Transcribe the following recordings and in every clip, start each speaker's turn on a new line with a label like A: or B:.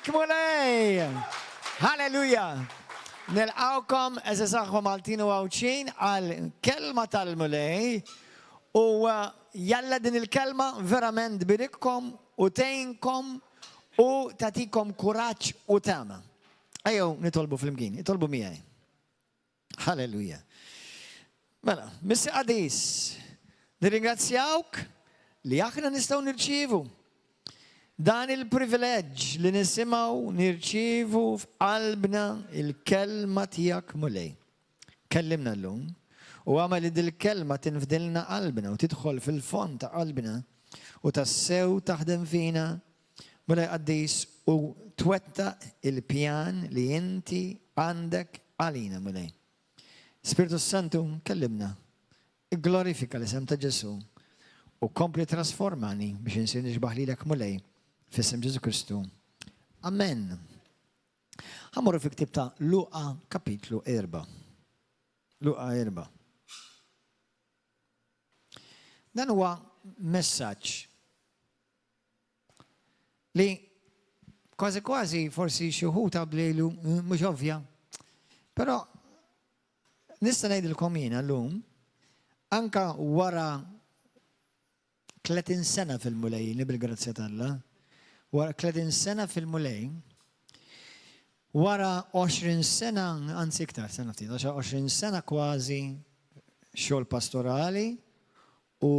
A: Nilqgħek Mulej! Halleluja! Nilqgħukom għeżież aħwa Maltin u Għawdxin għal kelma tal-Mulej u uh, jalla din il-kelma verament tbirikkom u tgħinkom u tagħtikom kuraġġ u tama. Ejjew nitolbu flimkien, itolbu miegħi. Halleluja. Mela, Missi Qadis, nirringrazzjawk li aħna nistgħu nirċievu dan il-privileġġ li nisimgħu nirċievu f'qalbna il-kelma tiegħek Mulej. Kellimna llum u għamel li dil-kelma tinfdilna qalbna u tidħol fil-fond ta' qalbna u tassew taħdem fina Mulej qaddis u twettaq il-pjan li inti għandek għalina, Mulej. Spirtu Santu, kellimna. Igglorifika l-isem ta' Ġesù u kompli trasformani biex insir nixbah lilek Mulej, f'isem Ġesù Kristu. Amen. Ħa mmorru fil-ktieb ta' Luqa kapitlu 4. Luqa 4. Dan huwa messaġġ Li kważi kważi forsi xi wħud għablejlu mhux ovvja. Però nista' ngħidilkom jiena llum anka wara 30 sena fil-Mulej, bil-grazzja t'Alla, wara 30 sena fil-Mulej, wara 20 sena, anzi iktar sena ftit, 20 sena kważi xogħol pastorali u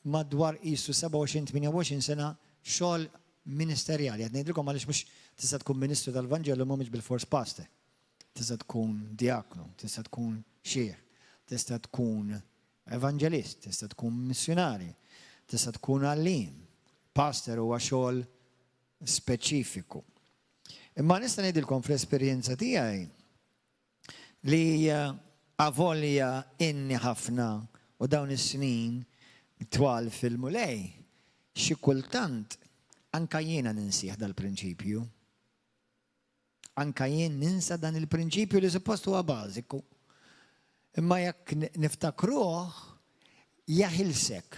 A: madwar qisu 27, 28 sena xogħol ministerjali. Qed ngħidilkom għaliex mhux tista' tkun ministru tal-Vanġelu ma mhux bilfors pastor. Tista' tkun diaknu, tista' tkun xiħ, tista' tkun evanġelist, tista' tkun missjunarju, tista' tkun għalliem. Pastor huwa xogħol speċifiku. Imma nista' ngħidilkom fl-esperjenza tiegħi li avolja inni ħafna u dawn is-snin twal fil-Mulej, xi kultant anka jiena ninsih dal-prinċipju. Anka jien ninsa dan il-prinċipju li suppost huwa bażiku. Imma jekk niftakruh, jaħilsek.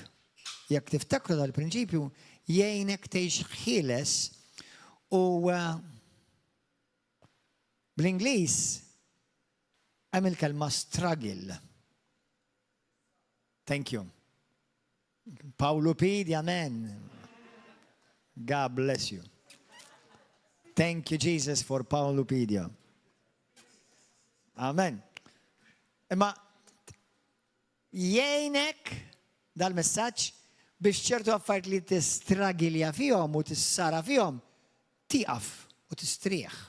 A: Jekk tiftakru dal-prinċipju, jgħinek tgħix ħieles u eh, Bl-Ingliż hemm il-kelma struggle. Thank you. Pawlupedia, man. God bless you. Thank you, Jesus, for Pawlupedia. Amen. Imma jgħinek dal-messaġġ biex ċertu affarijiet li tistragilja fihom u tissara fihom tieqaf u tistrieħ.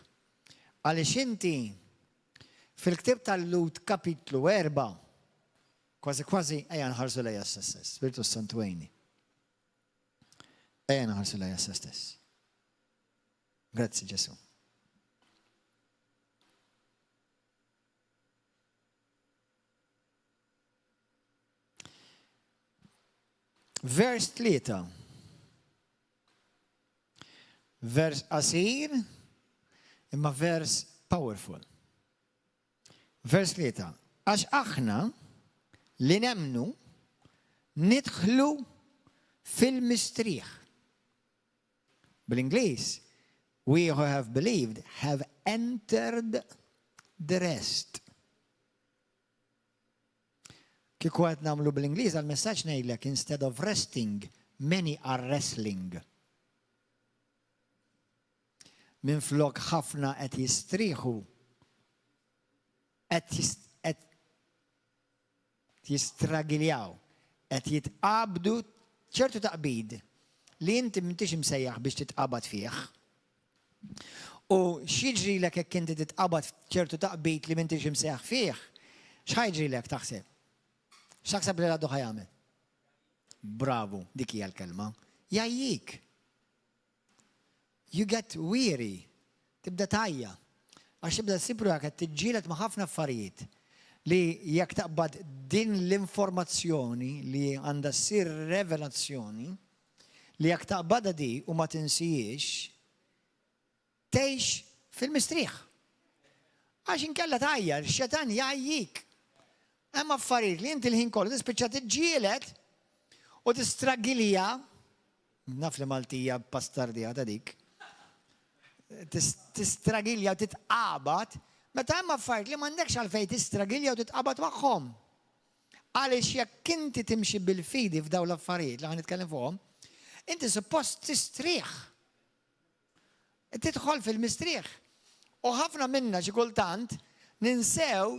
A: Għaliex inti fil-ktieb tal-Lhud kapitlu 4, kważi kważi ejja nħarsu lejha issa stess, Spirtu Santu għinni. Ejja nħarsu lejha issa stess. Grazzi Ġesu. Vers 3. Vers qasir, imma vers powerful. Vers 3. Għax aħna li nemnu nidħlu fil-mistrieħ. Bl-Ingliż, we who have believed have entered the rest. Kieku qed nagħmlu bl-Ingliż għall-messaġġ ngħidlek instead of resting, many are wrestling. Minflok ħafna qed jistrieħu, qed jistragiljaw, qed jitqabdu ċertu taqbid li inti m'intix imsejjaħ biex titqabad fih. U x'jiġrilek jekk inti titqabad f'ċertu taqbid li m'intix imsejjaħ fih? X'ħa jiġrilek taħseb? X'taħseb li l-għadu ħa jagħmel? Bravu, dik hija l-kelma. Jgħajjik. You get weary. Tibda tgħajja. Għax tibda ssib ruħek qed tiġġieled ma' ħafna affarijiet li jekk taqbad din l-informazzjoni li għandha ssir revelazzjoni, li jekk taqbadha di u ma tinsihiex, tgħix fil-mistrieħ. Għax inkella tgħajjar, ix-xetan jgħajjik. Hemm affarijiet li inti l-ħin kollu tispiċċa tiġġieled u tistragilja. Naf li Maltija bastardija ta' dik. Tistragilja u titqabad, meta hemm affarijiet li m'għandekx għalfejn tistragilja u titqabad magħhom. Għaliex jekk inti timxi bil-fidi f'dawn l-affarijiet li ħa nitkellem fuqhom, inti suppost tistrieħ. Tidħol fil-mistrieħ. U ħafna minna xi kultant ninsew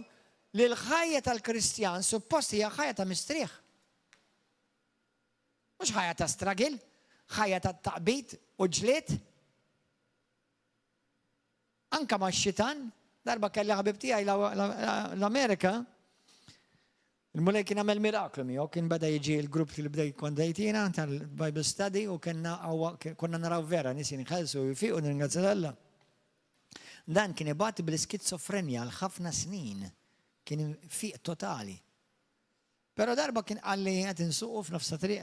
A: li l-ħajja tal-Kristjan suppost hija ħajja ta' mistrieħ. Mhux ħajja ta' struggle, ħajja ta' taqbid u ġlied. Anka max-xitan, darba kelli ħabib tiegħi l-Amerika, il-Mulej kien għamel miraklu miegħu, kien beda jiġi l-grupp li bdej kont jiena tal-Bible Study u kellna konna naraw vera nies jinħelsu u jfiqu nirringrazzja Alla. Dan kien ibati bl-iskizofrenja għal ħafna snin, kien fiq totali. Però darba kien qalli qed insuqu f'nofs ta' triq,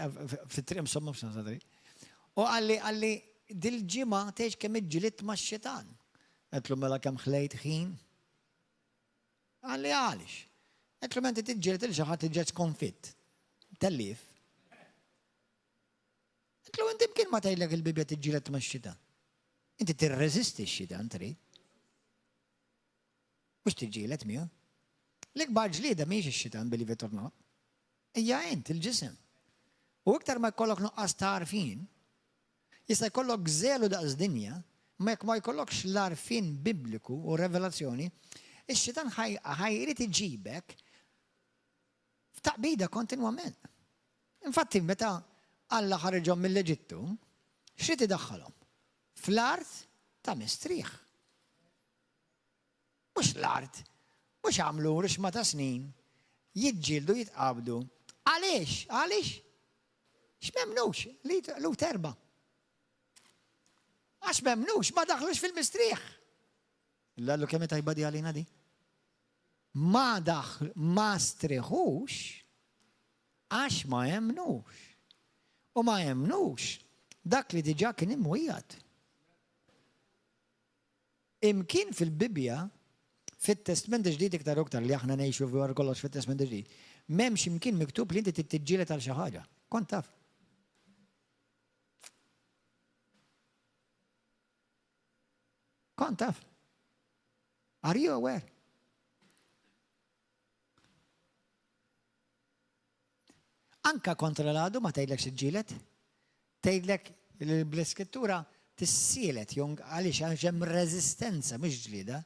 A: fit-triq insomma f'nofs ta' triq. U qalli qalli dil-ġimgħa tgħidx kemm iġġilidt max-xitan. Għedtlu mela kemm ħlejt ħin? Qalli għaliex? Għedtlu mela inti tiġġieled il xi ħadd li ġed skonfitt. Tellief. Għedtlu inti mkien ma tgħidlek il-Bibbja tiġġieled max-xitan. Inti tirreżisti x-xitan trid. Mhux tiġġieled miegħu. L-ikbar ġlieda mhijiex ix-xitan, believe it or not. Hija int, il-ġisem. U iktar ma jkollok nuqqas ta' għarfien, jista' jkollok żelu daqs dinja, ma jekk ma jkollokx l-għarfien bibliku u revelazzjoni, ix-xitan ħa jrid iġibek f'taqbida kontinwament. Infatti, meta Alla ħariġhom mill-Eġittu, x'ried idaħħalhom? Fl-art ta' mistrieħ. Mhux l-art, mhux għamlu rixma ta' snin, jiġġieldu jitqabdu. Għaliex? Għaliex? X'memnux li Lut erba'. Għax m'emmnux, ma daħlux fil-mistrieħ. Lallu kemm tajba di għalina di. Ma daħ ma strieħux għax ma emmnux. U ma emmnux dak li diġà kien imwiegħed. Imkien fil-Bibbja, fit-Testment il-Ġdid iktar u iktar li aħna ngħixu wara kollox fit-Testment il-Ġdid, m'hemmx imkien miktub li inti trid tiġġieled għal xi ħaġa. Kont taf? Kont taf? Are you aware? Anka kontra l-għadu ma tgħidlekx iġġieled. Tgħidlek li bl-iskrittura tissielet jew għaliex għax hemm reżistenza mhux ġlieda.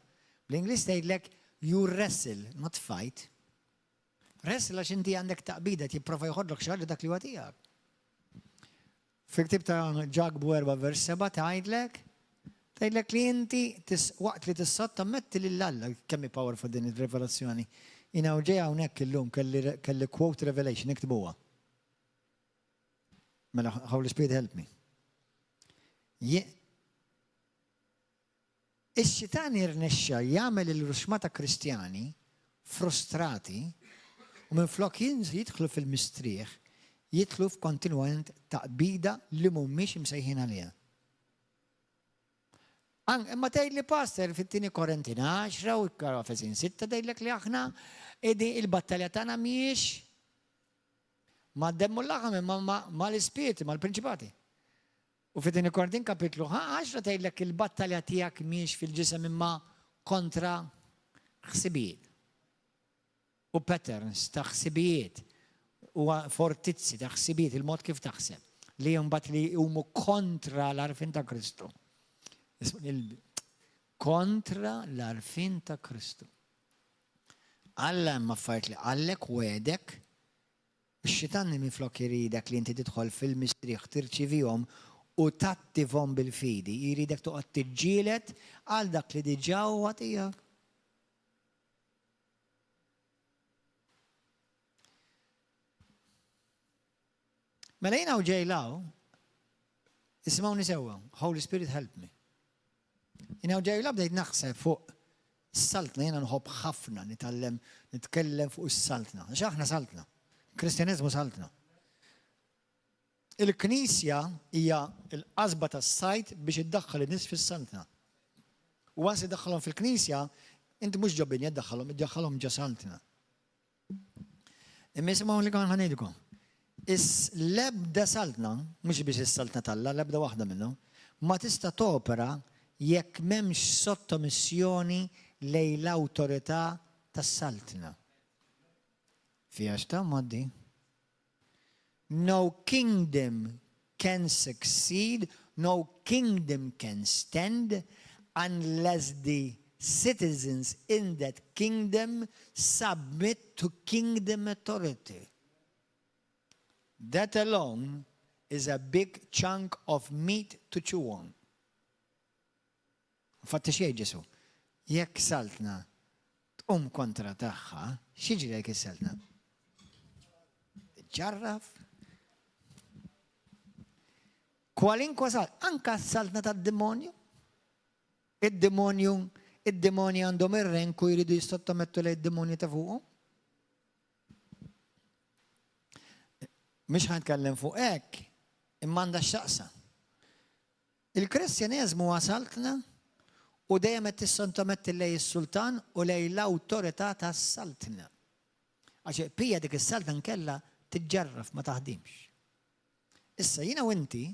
A: Bl-Ingliż tgħidlek you wrestle, not fight. Wrestle għax inti għandek taqbida jipprova joħodlok xi ħaġa dak li huwa tiegħek. Fil-ktieb ta' Ġakbu 4 vers 7 tgħidlek tgħidlek li inti waqt li tissottometti lil Alla, kemm hi powerful din ir-rivelazzjoni. Jiena u ġej hawnhekk illum kelli kelli quote revelation iktbuha. Mela Holy Spirit help me. Ix-xitan irnexxa jagħmel il-ruxmata Kristjani frustrati u minflok jidħlu fil-mistrieħ, jidħlu f'kontinwament taqbida li mhumiex imsejħin għaliha. Imma tgħidli pastor fit-tieni Korintin 10 u Efesin 6 tgħidlek li aħna il-battalja tagħna mhijiex mad-demm u l-laħam imma mal-ispirti, mal-prinċipati. U fi Tieni Korintin kapitlu 10 tgħidlek il-battalja tiegħek mhijiex fil-ġisem imma kontra ħsibijiet u patterns ta' ħsibijiet u fortizzi ta' ħsibijiet, il-mod kif taħseb, li mbagħad li jqumu kontra l-għarfien ta' Kristu. Kontra l-għarfien ta' Kristu. Alla hemm affarijiet li qallek wegħdek Ix-xitan minflok iridek li inti tidħol fil-mistrieħ tirċivihom u tattivhom bil-fidi, jridek toqgħod tiġġieled għal dak li diġà huwa tiegħek. Mela jiena u ġej 'l hawn, isimgħuni sewwa, Holy Spirit help me. Jiena u ġej 'l hawn bdejt naħseb fuq is-saltna, jiena nħobb ħafna nitgħallem nitkellem fuq is-saltna, għax aħna saltna. Kristjaneżmu saltna. Il-Knisja hija l-qasba tas-sajd biex iddaħħal in-nies fis-saltna. U once iddaħħalhom fil-Knisja, inti mhux ġo binja ddaħħalhom, iddaħħalhom ġo saltna. Imma isimgħu li ħa ngħidilkom. L-ebda saltna, mhux biss is-saltna t'Alla, l-ebda waħda minnhom, ma tista' topera jekk m'hemmx sottomissjoni lejn l-awtorità tas-saltna. Fiha x'tgħammad din? No kingdom can succeed, no kingdom can stand unless the citizens in that kingdom submit to kingdom authority. That alone is a big chunk of meat to chew on. Infatti x'jgħid Ġesù? Jekk saltna tqum kontra tagħha, x'jiġri jekk is-saltna? Tiġġarraf. Kwalinkwa sal, anka s-saltna tad-demonju. Id-demonju, id-demonji għandhom ir-renku jridu jissottomettu lejn id-demonju ta' fuqhom. Mhix ħa nitkellem fuq hekk, imma għandha x'taqsam. Il-Kristjaneżmu huwa saltna u dejjem qed tissottometti lejn is-sultan u lejn l-awtorità tas-saltna. Għax pija dik is-saltna nkella tiġġarraf ma taħdimx. Issa jiena u inti,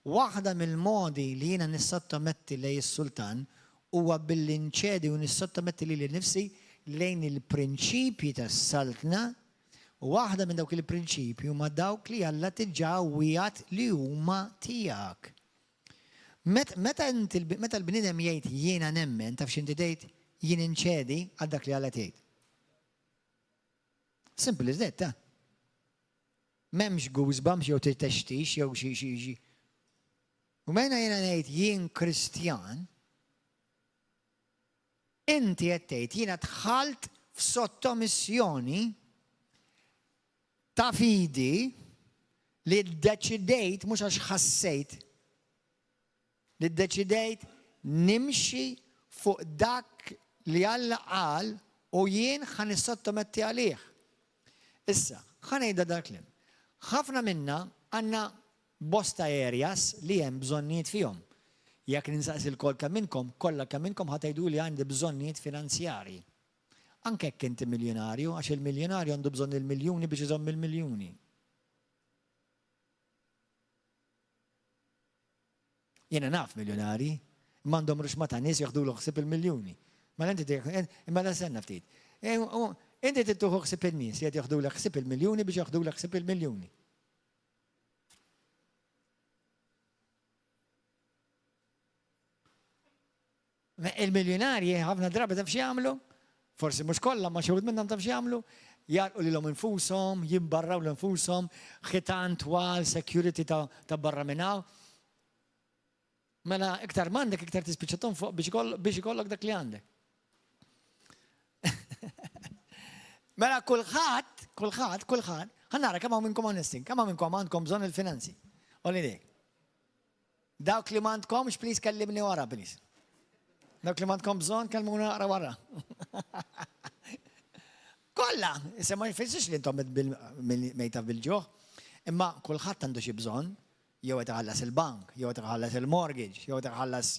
A: waħda mill-modi li jiena nissottometti lejn is-sultan huwa billi nċedi u nissottometti lili nnifsi lejn il-prinċipji tas-saltna U waħda minn dawk il-prinċipji huma dawk li Alla diġà wiegħed li huma tiegħek. Meta inti, meta l-bniedem jgħid jiena nemmen, taf x'inti tgħid? Jien inċedi għal dak li Alla tgħid. Simple as that, ta. M'hemmx goosebumps jew tixtix jew xi xi xi. U meta jiena ngħid jien Kristjan, Inti qed tgħid jiena dħalt f'sottomissjoni ta' fidi li ddeċidejt mhux għax ħassejt li ddeċidejt nimxi fuq dak li Alla qal u jien ħa nissottometti għalih. Issa, ħa ngħidha dal-kliem. Ħafna minna għandna bosta areas li hemm bżonnijiet fihom. Jekk ninsaqsi lkoll kemm minnkom, kollha kemm minnkom ħa tgħiduli għandi bżonnijiet finanzjarji. Anke jekk inti miljunarju, għax il-miljunarju għandu bżonn il-miljuni biex iżomm il-miljuni. Jiena naf miljunarji, imma għandhom ruxma ta' nies joħdulu ħsieb il-miljuni. Mela inti imma la senna ftit. E, inti tittuħu ħsieb in-nies, jgħid joħdulek ħsieb il-miljuni biex joħdulek ħsieb il-miljuni. Il-miljonarji ħafna drabi taf x'jagħmlu? Forsi mhux kollha, ma xi wħud minnhom taf x'jagħmlu? Jagħlqu lilhom infushom, jimbarraw lil infushom, ħitan twal, security ta' barra minn hawn. Mela iktar m'għandek iktar tispiċċa tonfoq biex ikollok dak li għandek. Mela kulħadd, kulħadd, kulħadd, ħa nara kemm hawn minnkom onesti, kemm hawn minnkom għandkom bżonn il-finanzi. Olli dik. Dawk li m'għandkomx, please kellimni wara, please. Dawk li m'għandkom bżonn, kellmuna naqra wara. Kollha, issa ma jfissirx li intom mejta bil-ġuħ, imma kulħadd għandu xi bżonn, jew qed iħallas il-bank, jew qed iħallas il-mortgage, jew qed iħallas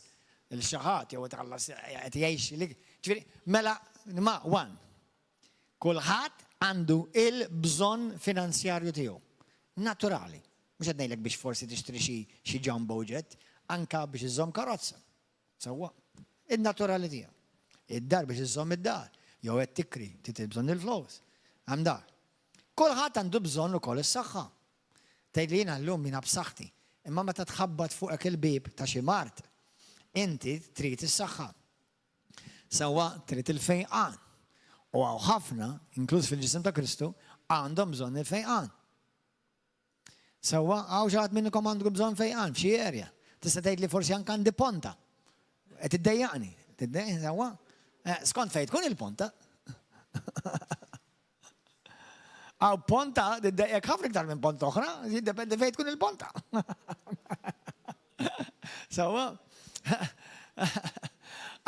A: il xi ħadd, jew qed iħallas qed jgħix. Ġifieri, mela ma one. Kulħadd għandu il-bżonn finanzjarju tiegħu. Naturali. Mhux qed ngħidlek biex forsi tixtri xi jumbo jet, anka biex iżżomm karozza. Sewwa. In-naturali tiegħu. Id-dar biex iżżomm id-dar. Jew qed tikri, trid bżonn il-flus. Hemm dar. Kulħadd għandu bżonn ukoll is-saħħa. Tgħidli jiena llum jiena b'saħħti. Imma meta tħabbat fuqek il-bieb ta' xi mard, inti trid is-saħħa. Sewwa trid il-fejqan. U hawn ħafna, inkluż fil-ġisem ta' Kristu, għandhom bżonn il-fejqan. Sewwa, hawn xi ħadd minnkom għandu bżonn fejqan f'xi area. Tista' tgħid li forsi anke għandi ponta. Qed iddejjaqni. Sewwa? Eh, skont fejn tkun il-ponta. Hawn ponta tiddejjaq ħafna iktar minn ponta oħra, jiddependi fejn tkun il-ponta. Sewwa?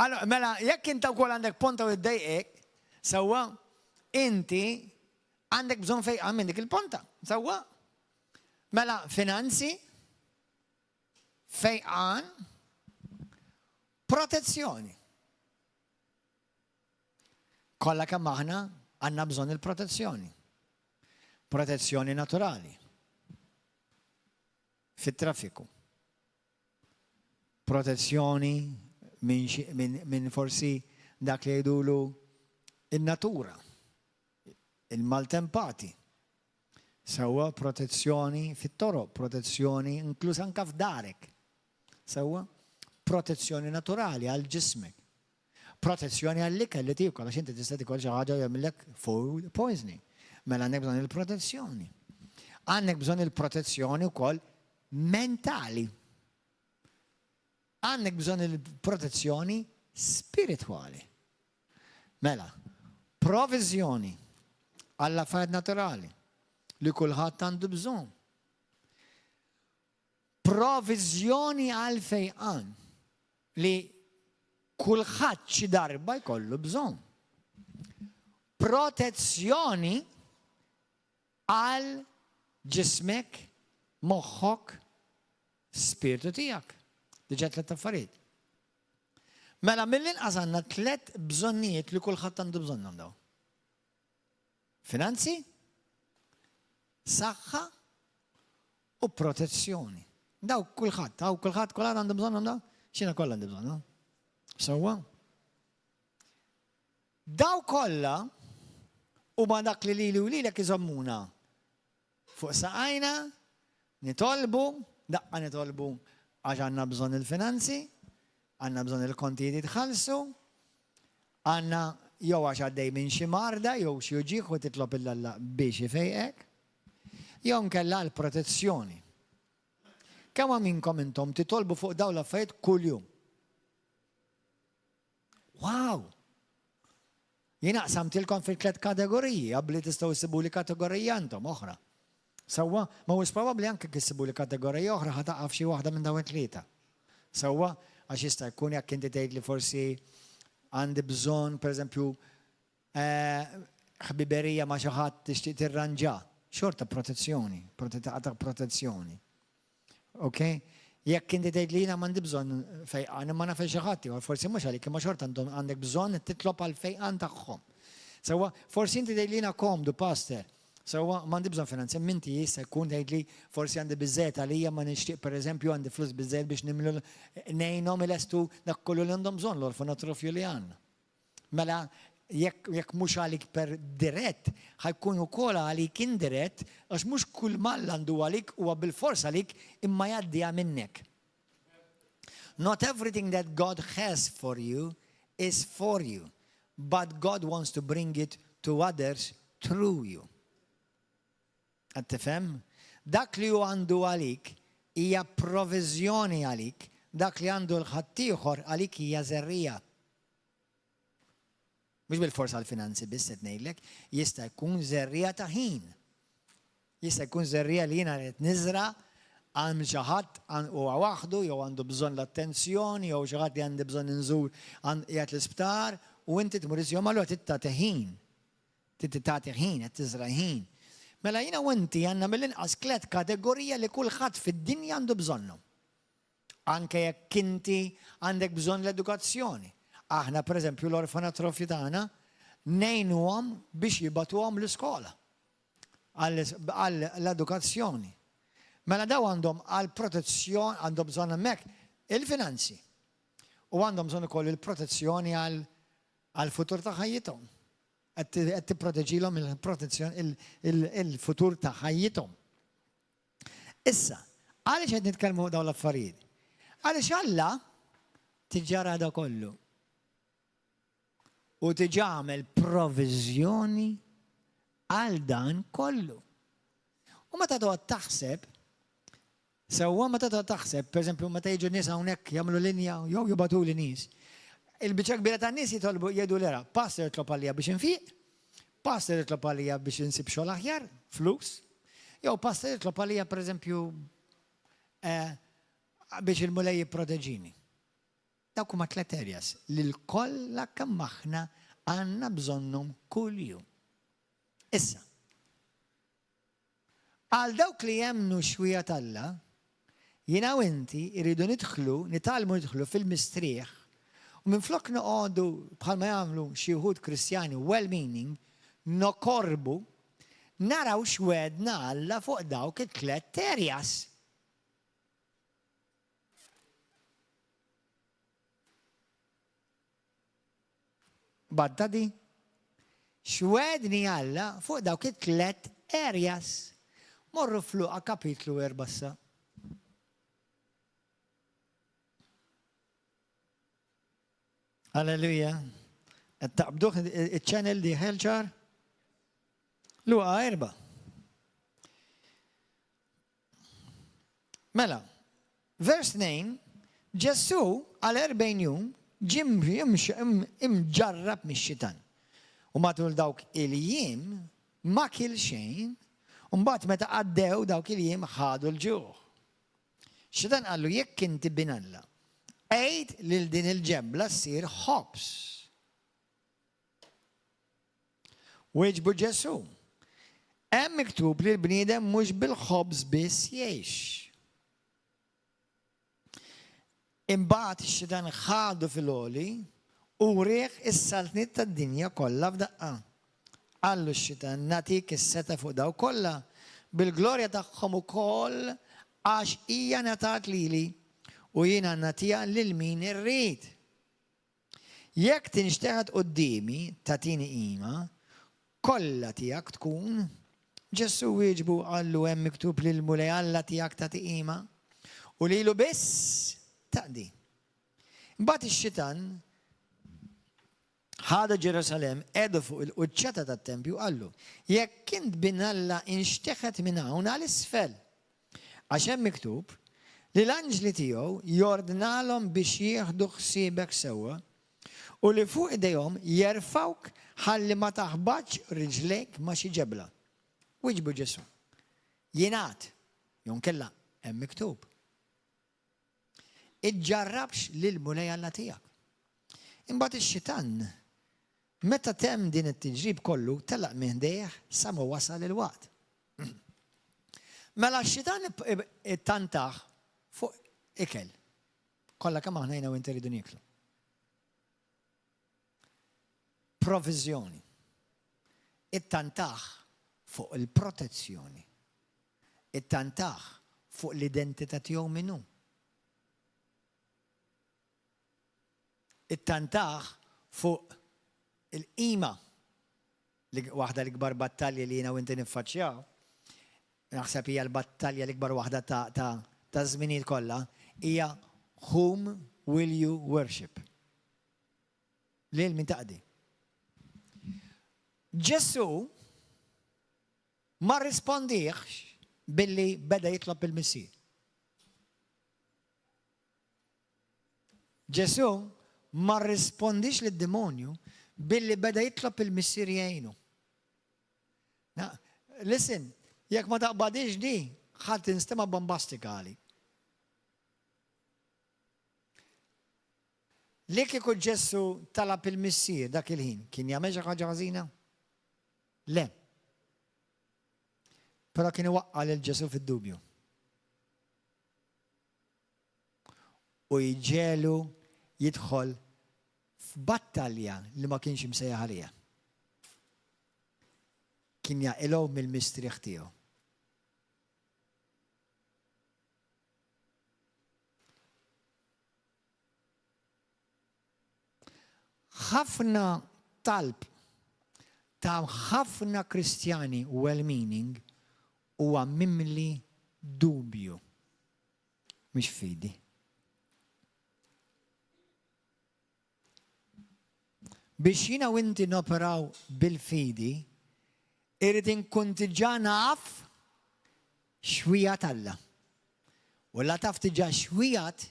A: Allora, mela, jekk inta wkoll għandek ponta u iddejqek, sewwa, inti Għandek bżonn fejqan minn dik il-ponta. Sewwa? Mela finanzi, fejqan, protezzjoni. Kollha kemm aħna għandna bżonn il-protezzjoni. Protezzjoni naturali. Fit-traffiku. Protezzjoni minn forsi dak li jgħidulu in-natura, il-maltempati. Sewwa, protezzjoni fit-toroq, protezzjoni inkluż anka f'darek. Sewwa, protezzjoni naturali għal ġismek. Protezzjoni għall-ikel li tiekol, għax inti tista' tikol xi ħaġa jagħmillek food poisoning. Mela għandek bżonn il-protezzjoni. Għandek bżonn il-protezzjoni wkoll mentali. Għandek bżonn il-protezzjoni spiritwali. Mela, proviżjoni għall-affarijiet naturali li kulħadd għandu bżonn. Proviżjoni għal fejqan li kulħadd xi darba jkollu bżonn. Protezzjoni għal ġismek, moħħok, spiritu tiegħek. Diġà tliet affarijiet. Mela mill-inqas għandna tliet bżonnijiet li kulħadd għandu bżonnhom daw. Finanzi, saħħa u protezzjoni. Daw kulħadd, daw kulħadd kulħadd għandu bżonnhom daw? Xina kollha għandu bżonnhom. Sewwa? Daw kollha huma dak li lili u lilek iżommuna fuq saqajna, nitolbu, daqqa nitolbu għax għandna bżonn il-finanzi, għandna bżonn il-kontijiet jitħallsu, għandna jew għax għaddej minn xi marda jew xi uġigħ u titlob 'l Alla biex ifejqek, jew nkella għal protezzjoni. Kemm minnkom intom titolbu fuq dawn l-affarijiet kuljum? Wow! Jiena qsamtilkom fil-tlet kategoriji, għabli tistgħu ssibu li kategorija intom oħra. Sewwa, ma wis probabbli anke kissibu li kategorija oħra ħa taqa' f'xi waħda minn dawn it-tlieta. Sewwa, għax jista' jkun jekk inti tgħid li forsi għandi bżonn, pereżempju, ħbiberija ma' xi ħadd tixtieq tirranġa. Xorta protezzjoni, ta' protezzjoni. Ok? Jekk inti tgħid li jiena m'għandi bżonn fejqan, imma naf xi ħadd ieħor, forsi mhux għalik, imma xorta għandek bżonn titlob għal fejqan tagħhom. Sewwa, forsi inti tgħid li jiena komdu, pastor. Sewwa, m'għandi bżonn finanzi, minti jista' jkun tgħid li forsi għandi biżżejjed għalija ma nixtieq, pereżempju, għandi flus biżżejjed biex nimlu ngħinhom ilestu dak kollu li għandhom bżonn l-orfanatrofju li għandna. Mela jekk mhux għalik per dirett, ħa jkun ukoll għalik indirett, għax mhux kull m'Alla għandu għalik huwa bilfors għalik, imma jgħaddiha minnek. Not everything that God has for you is for you, but God wants to bring it to others through you. Qed tifhem? Dak li hu għandu għalik hija proviżjoni għalik, dak li għandu l-ħaddieħor għalik hija żerriegħa. Mhux bil-forsa l-finanzi biss qed ngħidlek, jista' jkun żerriegħa ta' ħin. Jista' jkun żerriegħa li jiena qed niżra' għal xi ħadd huwa waħdu jew għandu bżonn l-attenzjoni jew xi ħadd li għandi bżonn inżur qiegħed l-isptar u inti tmur iżjom, allura trid tagħti ħin. Trid tagħti ħin, qed tiżra' ħin. Mela jiena u inti għandna mill-inqas tliet kategorija li kulħadd fid-dinja għandu bżonnhom. Anke jekk inti għandek bżonn l-edukazzjoni. Aħna, pereżempju, l-orfanatrofju tagħna ngħinuhom biex jibagħtuhom l-iskola għall-edukazzjoni. Mela daw għandhom għal protezzjoni, għandhom bżonn hemmhekk il-finanzi. U għandhom bżonn ukoll il-protezzjoni għal futur ta' ħajjithom. Qed tipproteġilhom il-protezzjoni, il-futur ta' ħajjithom. Issa, għaliex qed nitkellmu dawn l-affarijiet? Għaliex Alla diġà ra da kollu. U diġà għamel proviżjoni għal dan kollu. U meta toqgħod taħseb, sewwa, meta toqgħod taħseb, pereżempju, meta jiġu nies hawnhekk jagħmlu linja jew jibagħtu li nies. Il-biċċa kbira tan nies jitolbu, jgħidu lera, "Pastor, itlob għalija biex infiq, pastor, itlob għalija biex insib xogħol aħjar, flus, jew pastor, itlob għalija, pereżempju, biex il-Mulej jipproteġini." Dawk huma tliet areas li l-kollha kemm aħna għandna bżonnhom kuljum. Issa, għal dawk li jemmnu xwija Alla, jiena u inti irridu nidħlu, nitgħallmu nidħlu fil-mistrieħ u minn flok noqogħdu bħalma jagħmlu xi wħud Kristjani well-meaning, nokorbu, naraw x'wegħedna Alla fuq dawk it-tlet areas. Badda di. X'wegħedni Alla fuq dawk it-tlett areas? Morru f'Luqa kapitlu 4 issa. Alleluja. Qed taqbduh iċ-channel dieħel ċar? Luqa 4. Mela, vers 2, Ġesù għal 40 jum ġie imġarrab mix-xitan. U matul dawk il-jiem ma kiel xejn, u mbagħad meta għaddew dawk il-jiem ħadu l-ġuħ. Xitan qallu jekk inti bin Alla, għid lil din il-ġebla ssir ħobż. Wieġbu Ġesù, Hemm miktub li l-bniedem mhux bil-ħobż biss jgħix. Imbagħad ix-xitan ħadu fil-għoli u wrieh is-saltniet tad-dinja kollha f'daqqa. Qallu x-xitan, Nagħtik is-setgħa fuq dawk kollha, bil-glorja tagħhom ukoll, għax hija ngħatat lili, u jiena nagħtiha lil min irrid. Jekk tinxteħet quddiemi tagħtini qima, kollha tiegħek tkun. Ġesù wieġbu u qallu, Hemm miktub lill-Mulej Alla tiegħek tagħti qima, u lilu biss taqdi. Imbagħad ix-xitan ħadu Ġerusalemm, qiegħdu fuq il-quċċata tat-tempju u qallu, Jekk int bin Alla inxteħet minn hawn għal isfel. Għax hemm miktub li l-anġli tiegħu jordnalhom biex jieħdu ħsiebek sewwa, u li fuq idejhom jerfgħuk ħalli ma taħbatx riġlejk ma' xi ġebla. Wieġbu Ġesù, Jingħad, jew inkella hemm miktub. Iġġarrabx lill-Mulej Alla tiegħek. Imbagħad ix-xitan, meta temm din it-tiġrib kollu, telaq minn ħdejh sa ma wasal il-waqt. Mela x-xitan ittantah fuq ikel. Kollha kemm aħna jiena u inti rridu nieklu. Proviżjoni. Ittantah fuq il-protezzjoni. Ittantah fuq l-identità tiegħu min hu. Ittantah fuq il-qima. Waħda l-ikbar battalji li jiena u inti niffaċċjaw, naħseb hija l-battalja l-ikbar waħda ta' żminijiet kollha, hija whom will you worship? Lil min taqdi? Ġesù Ma rrispondihx billi beda jitlob il-Missier. Ġesù ma rrispondix lid-demonju billi beda jitlob il-Missier jgħinu. Listen, jekk ma taqbadix di, ħadd tinstema' bombastika għalik. Li kieku Ġesù talab il-Missier dak il-ħin, kien jagħmel xi ħaġa ħażina? Le. Però kien iwaqqa' lil Ġesù fid-dubju. U jġegħlu jidħol f'battalja li ma kienx imsejjaħ għaliha. Kien jaqilgħu mill-mistrieħ tiegħu. Ħafna talb ta' ħafna Kristjani well-meaning huwa mimli dubju, mhux fidi. Biex jiena u inti noperaw bil-fidi, irrid inkun diġà naf x'wiegħed Alla. U la taf diġà x'wiegħed,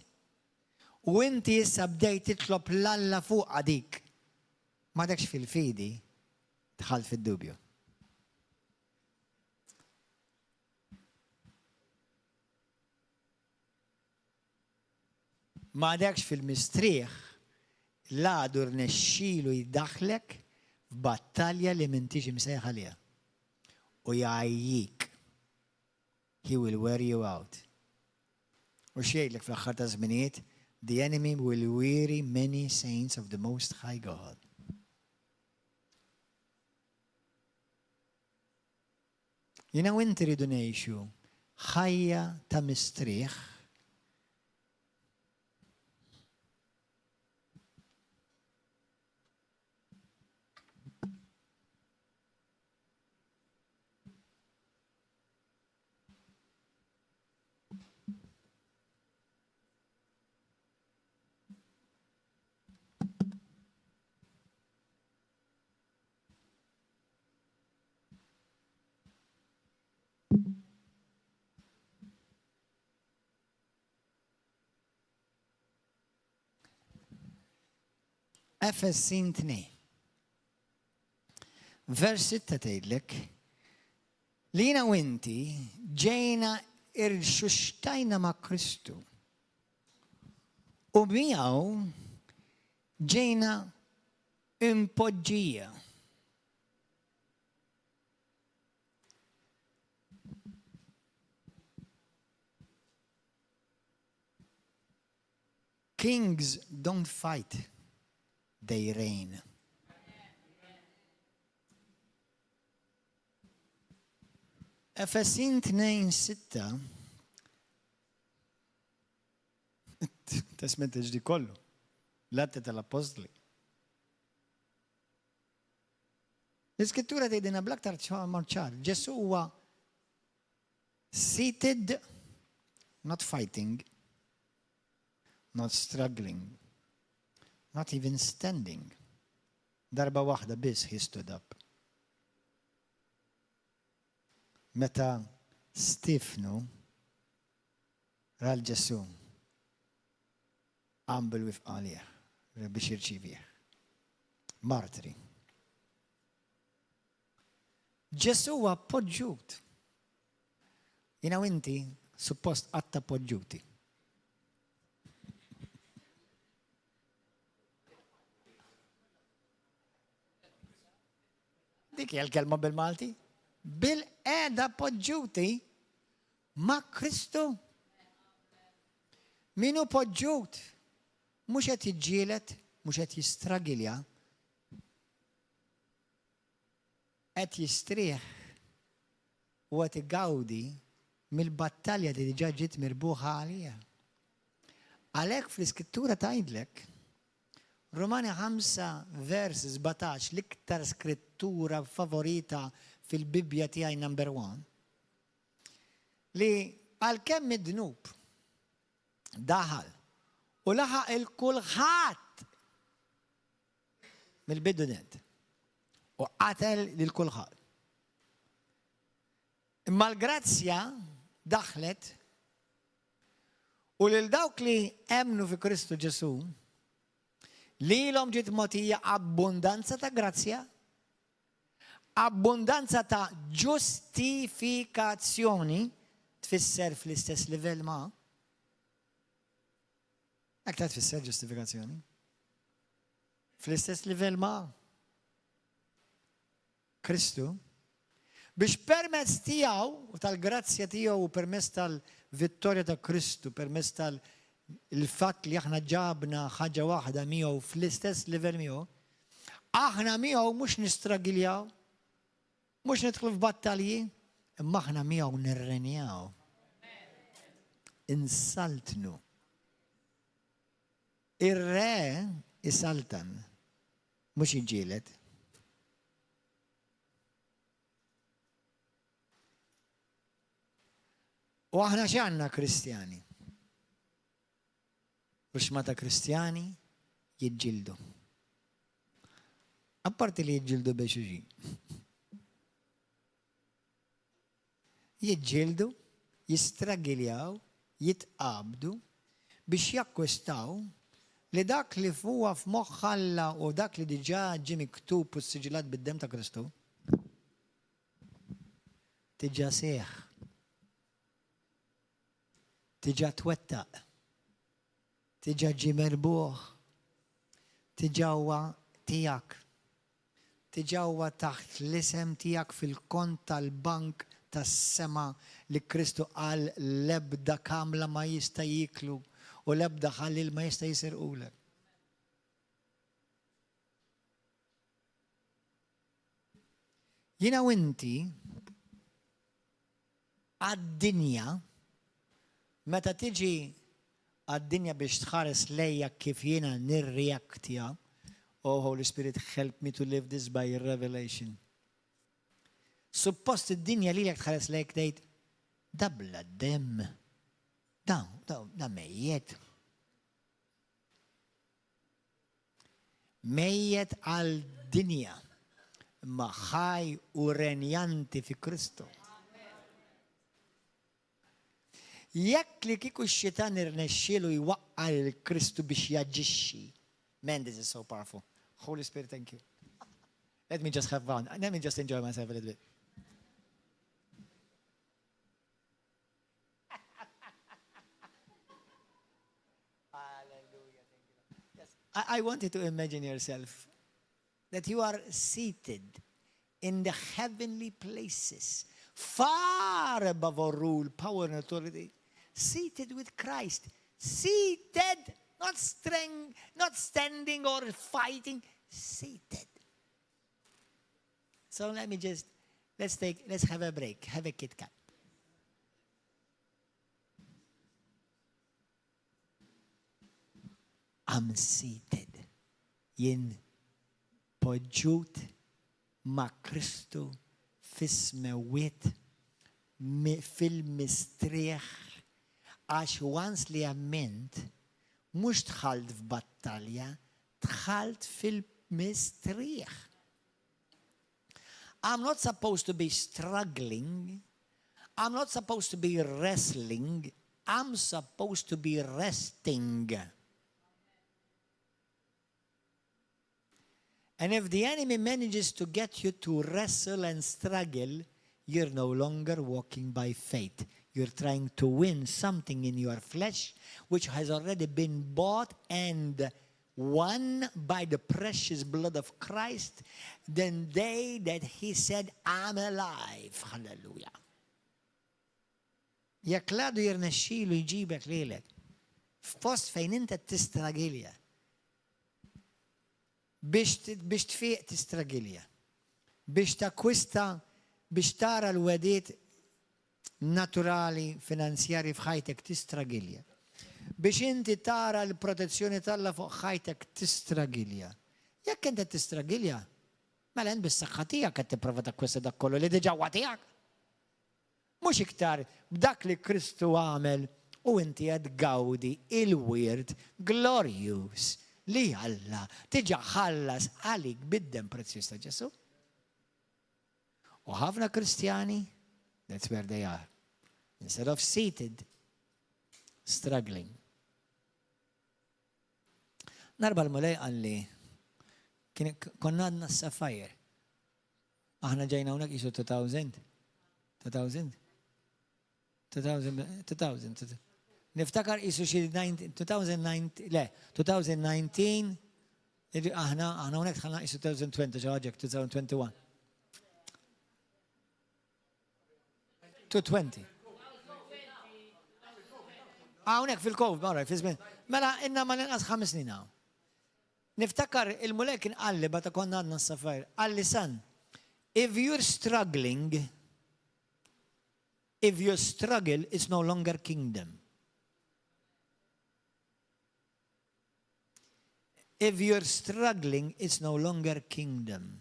A: u inti issa bdejt titlob 'l Alla fuqha dik, m'għadekx fil-fidi, dħalt fid-dubju. M'għadekx fil-mistrieħ, l-għadu rnexxielu jdaħħlek f'battalja li m'intix imsejjaħ għaliha. U jgħajjik. He will wear you out. U x'jgħidlek fl-aħħar taż-żminijiet? The enemy will weary many saints of the Most High God. Jiena u inti rridu ngħixu ħajja ta' mistrieħ. Efesin 2. Vers 6 tgħidlek li jiena u inti ġejna irxuxtajna ma' Kristu u miegħu ġejna impoġġija. Kings don't fight, they reign. Efesin 2:6 Testament il-Ġdid kollu, l-Atti tal-Appostli. L-Iskrittura tgħidilna bl-aktar ċar, Ġesù huwa seated, not fighting, not struggling, not even standing. Darba waħda biss he stood up. Meta Stiefnu ra 'l Ġesù, qam bil-wifqa għalih biex jirċivih. Martri. Ġesù huwa poġġut. Jiena u inti suppost qatta poġġuti. Dik hija l-kelma bil-Malti. Bil-qeda poġġuti ma' Kristu. Min hu poġġut mhux qed jiġġieled, mhux qed jistragilja, qed jistrieħ u qed igawdi mill-battalja li diġà ġiet mirbuħa għalija. Għalhekk fl-Iskrittura tgħidlek Rumani 5 vers 17 l-iktar skrittura favorita fil-Bibbja tiegħi number one, li għalkemm id-dnub daħal u laħaq il kulħadd mill-bidu nett u qatel lil kulħadd. Imma l-grazzja daħlet u lil dawk li emmnu fi Kristu Ġesù, lilhom ġiet mogħtija abbundanza ta' grazzja, abbundanza ta' ġustifikazzjoni, tfisser fl-istess livell ma' Hekk ta' tfisser ġustifikazzjoni. Fl-istess livell ma' Kristu, biex permezz tiegħu u tal-grazzja tiegħu u permezz tal-vittorja ta' Kristu, permezz tal-fatt li aħna ġabna ħaġa waħda miegħu fl-istess livell miegħu, aħna miegħu mhux nistragiljaw, mhux nidħlu f'battalji, imma aħna miegħu nirrenjaw. Insaltnu. Ir-re isaltan, mhux jiġġieled. U aħna x'għandna Kristjani? Ruxma ta' Kristjani jiġġieldu. Apparti li jiġġieldu biex xulxin. Jiġġieldu, jistragiljaw, jitqabdu biex jakkwistaw li dak li huwa f'moħħ Alla u dak li diġà ġie miktub u ssiġillat bid-demm ta' Kristu, diġà seħħ, diġà twettaq, diġà ġie merbuħ, diġà huwa tiegħek. Diġà huwa taħt l-isem tiegħek fil-kont tal-bank tas-sema li Kristu qal l-ebda kamla ma jista' jieklu u l-ebda ħalliel ma jista' jisirqulek. Jiena u inti għad-dinja, meta tiġi għad-dinja biex tħares lejja kif jiena nirreaktja, oh Holy Spirit help me to live this by revelation. Suppost id-dinja lilek tħares lejk tgħid da bla demm, da, da, da mejjet. Mejjet għal dinja, imma ħaj u renjanti fi Kristu. Jekk li kieku x-xitan irnexxielu jwaqqa' lil Kristu biex jaġixxi, man this is so powerful. Holy Spirit, thank you. Let me just have fun. Let me just enjoy myself a little bit. Hallelujah. Thank you. Yes. I want you to imagine yourself that you are seated in the heavenly places, far above all rule, power, and authority, seated with Christ, seated, not strength, not standing or fighting, seated. So let me just, let's take, let's have a break, have a Kit Kat. I'm seated. Jien poġġut ma' Kristu fis-smewwiet fil-mistrieħ għax once li emmint mhux dħalt f'battalja, dħalt fil-mistrieħ. I'm not supposed to be struggling, I'm not supposed to be wrestling, I'm supposed to be resting. And if the enemy manages to get you to wrestle and struggle, you're no longer walking by faith. You're trying to win something in your flesh which has already been bought and won by the precious blood of Christ, the day that he said, I'm alive. Hallelujah. Jekk l-għadu jirnexxilu jġibek lilek f'post fejn inta tistragilja biex biex tfiq tistragilja biex takkwista biex tara l-wegħdiet naturali finanzjarji f'ħajtek tistragilja. Biex inti tara l-protezzjoni t'Alla fuq ħajtek tistragilja. Jekk inti tistragilja, mela int bis-saħħa tiegħek qed tipprova takkwista dak kollu li diġà huwa tiegħek. Mhux iktar b'dak li Kristu għamel u inti qed tgawdi il-wirt glorjuż li Alla diġà ħallas għalik bid-demm prezzjuż ta' Ġesù. U ħafna Kristjani, that's where they are. Instead of seated, struggling. Darba l-Mulej qalli, kien konna għadna s-Sapphire. Aħna ġejna hawnhekk jisu 2000. 2000? 2000, 2000. Niftakar jisu xi 2009, le, 2019, aħna aħna hawnhekk dħalna jisu 2020, xi ħaġa 2021. 220. Hawnhekk fil-COVID, mara, fi żmien. Mela inna ma l-inqas ħames snin hawn. Niftakar il-Mulej kien qalli meta konna għadna s-Sapphire, qalli son, if you're struggling, if you struggle, it's no longer kingdom. If you're struggling, it's no longer kingdom.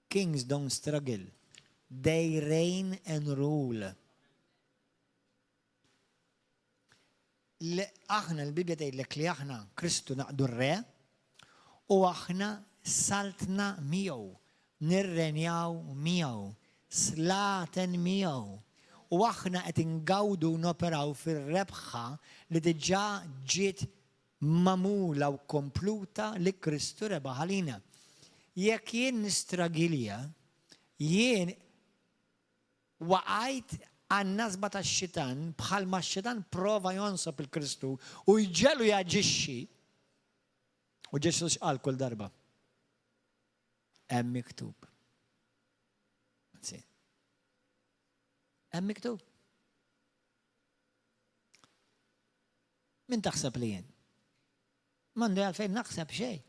A: Kings don't struggle. They reign and rule. Aħna l-Bibja tgħidlek li aħna Kristu naqdu r-re u aħna saltna miegħu, nirrenjaw miegħu, slaten miegħu. U aħna qed ingawdu u noperaw fir-rebħa li diġà ġiet magħmula u kompluta li Kristu rebaħ għalina. Jekk jien nistragilja, jien Waqajt għan-nasba tax-xitan bħalma x-xitan prova jonsob 'il Kristu u jġegħlu jaġixxi. U Ġesù x'qal kull darba? Hemm miktub. That's it. Hemm miktub. Min taħseb li jien? M'għandi għalfejn naħseb xejn.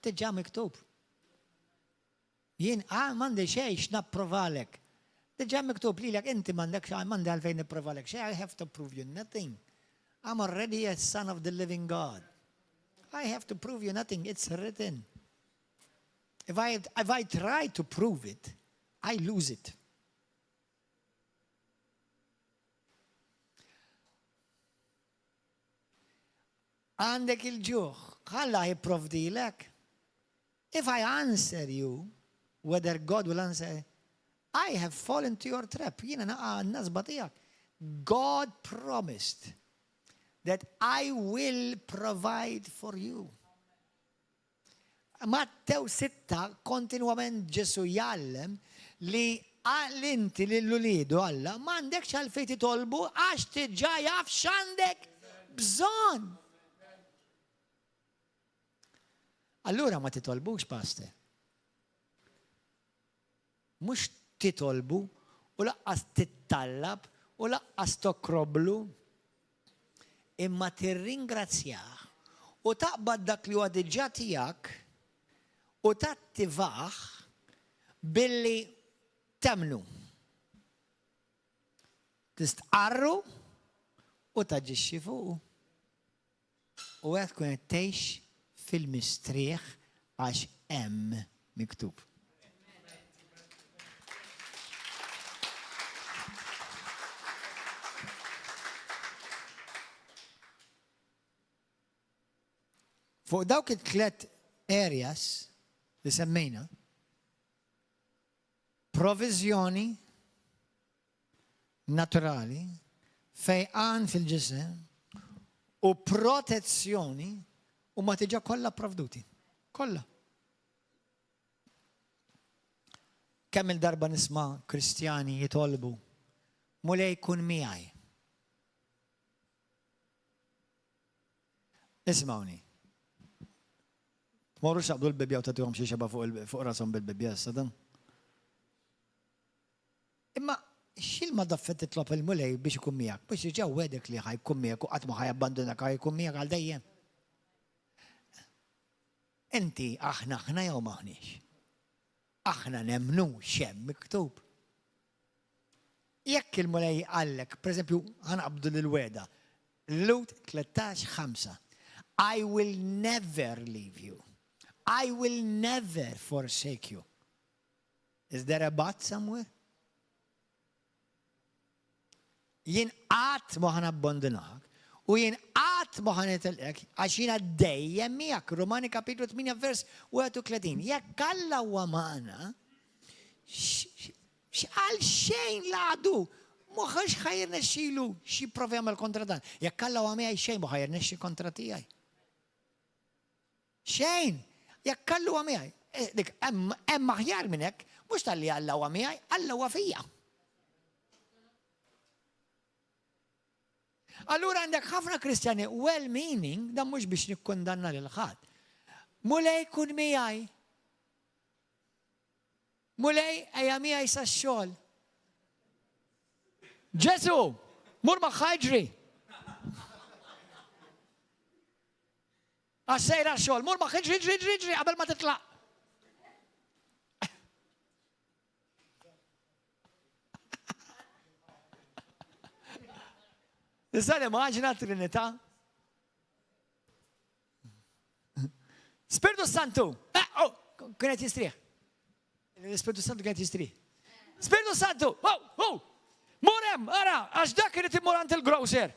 A: Diġà miktub. Jien ah m'għandi xejn x'napprovalek. Diġà miktub lilek inti m'għandek m'għandi għalfejn nipprovalek xejn, I have to prove you nothing. I'm already a son of the living God. I have to prove you nothing, it's written. If I, if I try to prove it, I lose it. Għandek il-ġuħ, Alla jipprovdilek. If I answer you, whether God will answer, I have fallen to your trap. Jiena naqa' n-nasba tiegħek. God promised that I will provide for you. Mattew 6 kontinwament Ġesu jgħallem li għal inti lil uliedu Alla m'għandekx għalfejn titolbu għax diġà jaf x'għandek bżonn. Allura ma titolbux, pastor. Mhux titolbu u laqqas tittallab u laqqas tokroblu, imma tirringrazzjah u taqbad dak li huwa diġà tiegħek u tattivah billi temmnu. Tistqarru u taġixxi fuqu. U hekk tkun qed tgħix fil-mistrieħ għax hemm miktub. Fuq dawk it-tlet areas li semmejna, proviżjoni naturali, fejqan fil-ġisem u protezzjoni huma diġà kollha pprovduti. Kollha. Kemm il-darba nisma' Kristjani jitolbu, Mulej kun miegħi. Ismawni. Tmorrux taqbdu l-Bibbja u tagħtihom xi xeba fuq rashom bil-Bibbja issa dan. Imma x'ilma daffet titlob il-Mulej biex ikun miegħek? Biex diġà wegħdek li ħa jkun miegħek u qatt ma ħa jabbandunak, ħa jkun miegħek għal dejjem. Inti aħna aħna jew m'aħniex? Aħna nemmnu x'hemm miktub. Jekk il-Mulej qallek, pereżempju, ħa naqbdu lil-wegħda, Lut 13, 5, I will never leave you. I will never forsake you. Is there a but somewhere? Jien qatt ma ħa nabbandunahak u jien qatt ma ħa nitilqek għax jiena dejjem miegħek. Rumani kapitlu 8 vers 31. Jekk Alla huwa magħna, għal xejn l-għadu mhux ħa jirnexxilu x'jipprova jagħmel kontra dan. Jekk Alla huwa miegħi xejn ma ħa jirnexxi kontra tiegħi. Xejn! Jekk Alla huwa miegħi. Eh, dik hemm aħjar minn hekk, mhux talli Alla huwa miegħi, Alla huwa fija. Allura għandek ħafna Kristjani well-meaning, dan mhux biex nikkundanna lil ħadd. Mulej kun miegħi. Mulej ejja miegħi sax-xogħol. Ġesu, mur magħha iġri. Għax sejra x-xogħol, mur magħha iġri, iġri, iġri, iġri qabel ma titlaq. Tista' immaġina Trinità? Spirtu Santu! Eh, oh, kienet jistrieħ. L-Ispirtu Santu kienet jistrieħ. Spirtu Santu! Oh, oh! Mur hemm, ara, għax dak irid imur għand il-grocer.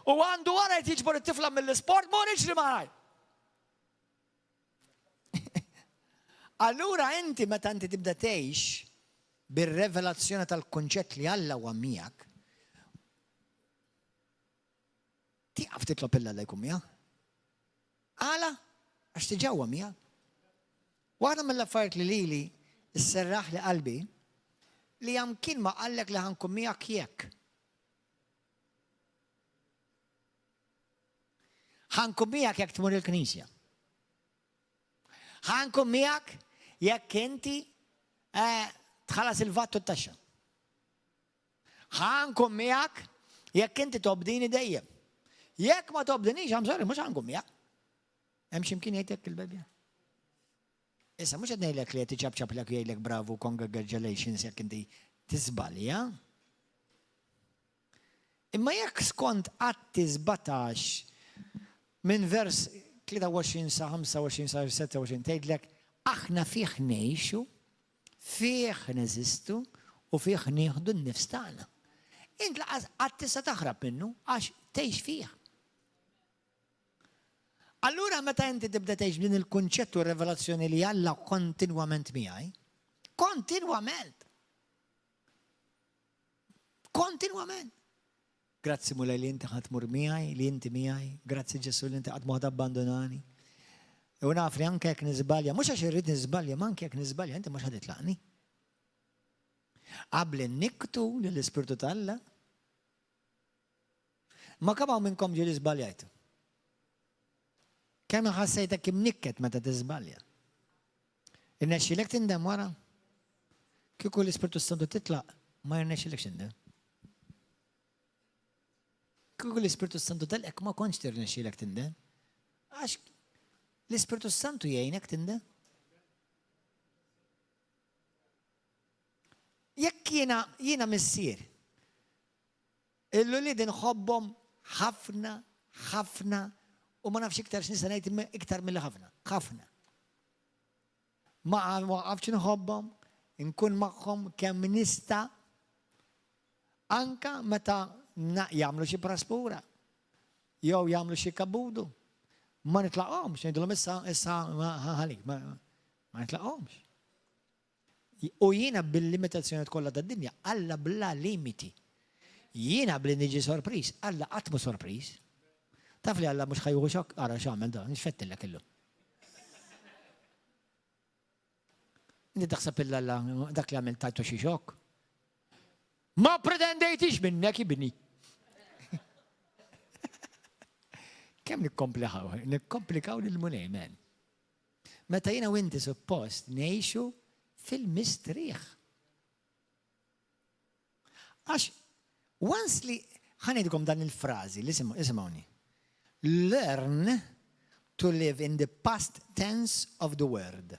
A: U għandu wara jrid jiġbor it-tifla mill-isport, mur iġri malaj. Allura inti meta inti tibda tgħix bir-revelazzjoni tal-kunċett li Alla huwa miegħek, tieqaf titlob 'il Alla jkun miegħek. Għala? Għax diġà huwa miegħek. Waħda mill-affarijiet li lili sserraħli qalbi li mkien ma qallek li ħa nkun miegħek jekk. Ħa nkun miegħek jekk tmur il-knisja. Ħa nkun miegħek jekk inti eh, tħallas il-vat u t-taxxa. Ħa nkun miegħek jekk inti tobdini dejjem. Jekk ma tobdinix, I'm sorry, mhux ħa nkun miegħek. Hemm xi mkien jgħid hekk il-Bibbja. Issa mhux qed ngħidlek li qed iċapċaplek u jgħidlek bravu congratulations jekk inti tiżbalja. Imma jekk skont Atti 17 minn vers 23 sa 25 sa 26 tgħidlek aħna fih ngħixu, Fih neżistu u fih nieħdu n-nifs tagħna. Int lanqas qatt tista' taħrab minnu għax tgħix fih. Allura meta inti tibda tgħix b'din il-kunċett u revelazzjoni li Alla kontinwament miegħi, kontinwament. Kontinwament. Grazzi Mulej li inti ħa tmur miegħi, li inti miegħi. Grazzi Ġesù li inti qatt ma abbandonani. U naf li anke jekk niżbalja, mhux għax irrid niżbalja, ma anke jekk niżbalja, inti mhux ħa titlaqni. Qabli nniktu lill-Ispirtu t'Alla. Ma kemm hawn minnkom ġieli żbaljajtu? Kemm ħassejtek imnikket meta tiżbalja? Irnexxilek tindem wara? Kieku l-Ispirtu Santu titlaq, ma jirnexxilekx tindem. Kieku l-Ispirtu Santu telqek ma kontx tirnexxilek tindem. Għax l-Ispirtu Santu jgħinek tindem. Jekk jiena jiena missier, il-ulied inħobbhom ħafna, ħafna u ma nafx iktar x'nista' ngħid iktar milli ħafna, ħafna. Ma waqaftx inħobbhom, inkun magħhom kemm nista' anka meta jagħmlu xi praspura jew jagħmlu xi kabudu. Ma nitlaqhomx, ngħidulhom issa issa ħalik, ma nitlaqhomx. U jiena bil-limitazzjonijiet kollha tad-dinja, Alla bla limiti. Jiena bli niġi sorpriż, Alla qatt mhu sorpriż. Taf li Alla mhux ħa jieħu xokk, ara x'għamel dan, x'fettillek illum. Inti taħseb illa Alla dak li għamil tajtu xi xokk? Ma pretendejtix minnek ibni. Kemm nikkomplikaw, nikkomplikaw lil-Mulej, men. Meta jiena u inti suppost ngħixu fil-mistrieħ. Għax once li ħa ngħidilkom dan il-frażi, isimgħuni. Learn to live in the past tense of the word.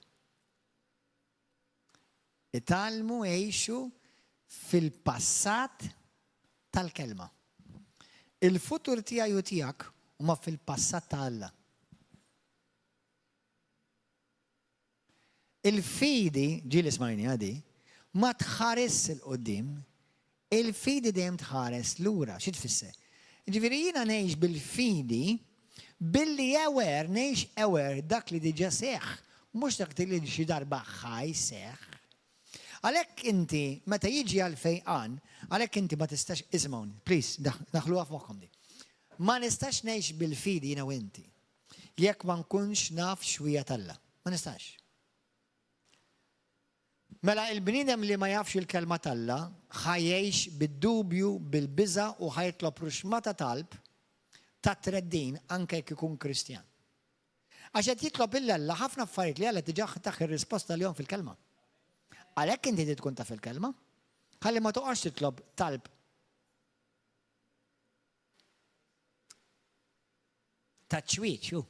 A: Itgħallmu għixu fil-passat tal-kelma. Il-futur tiegħi u tiegħek huma fil-passat ta' Alla. Il-fidi, ġieli smajniha di, ma tħaresx 'il quddiem, il-fidi dejjem tħares lura. Xi tfisser? Jiġifieri jiena ngħix bil-fidi billi aware, ngħix aware dak li diġà seħħ, mhux dak li xi darba ħa jseħħ. Għalhekk inti meta jiġi għall-fejqan, għalhekk inti ma tistax, isimgħuni, please, daħħluha f'moħħkom di. Ma nistax ngħix bil-fidi jiena u inti. Jekk ma nkunx naf x'wiegħed Alla. Ma nistax. Mela il-bniedem li ma jafx il-kelma t'Alla ħa jgħix bid-dubju, bil-biża' u ħa jitlob ruxmata talb ta' treddin anke jekk ikun Kristjan. Għax qed jitlob 'il Alla ħafna affarijiet li Alla diġà tah ir-risposta għalihom fil-kelma. Għalhekk inti trid tkun taf il-kelma. Ħalli ma toqgħodx titlob talb Ta' ċwieċ, hu.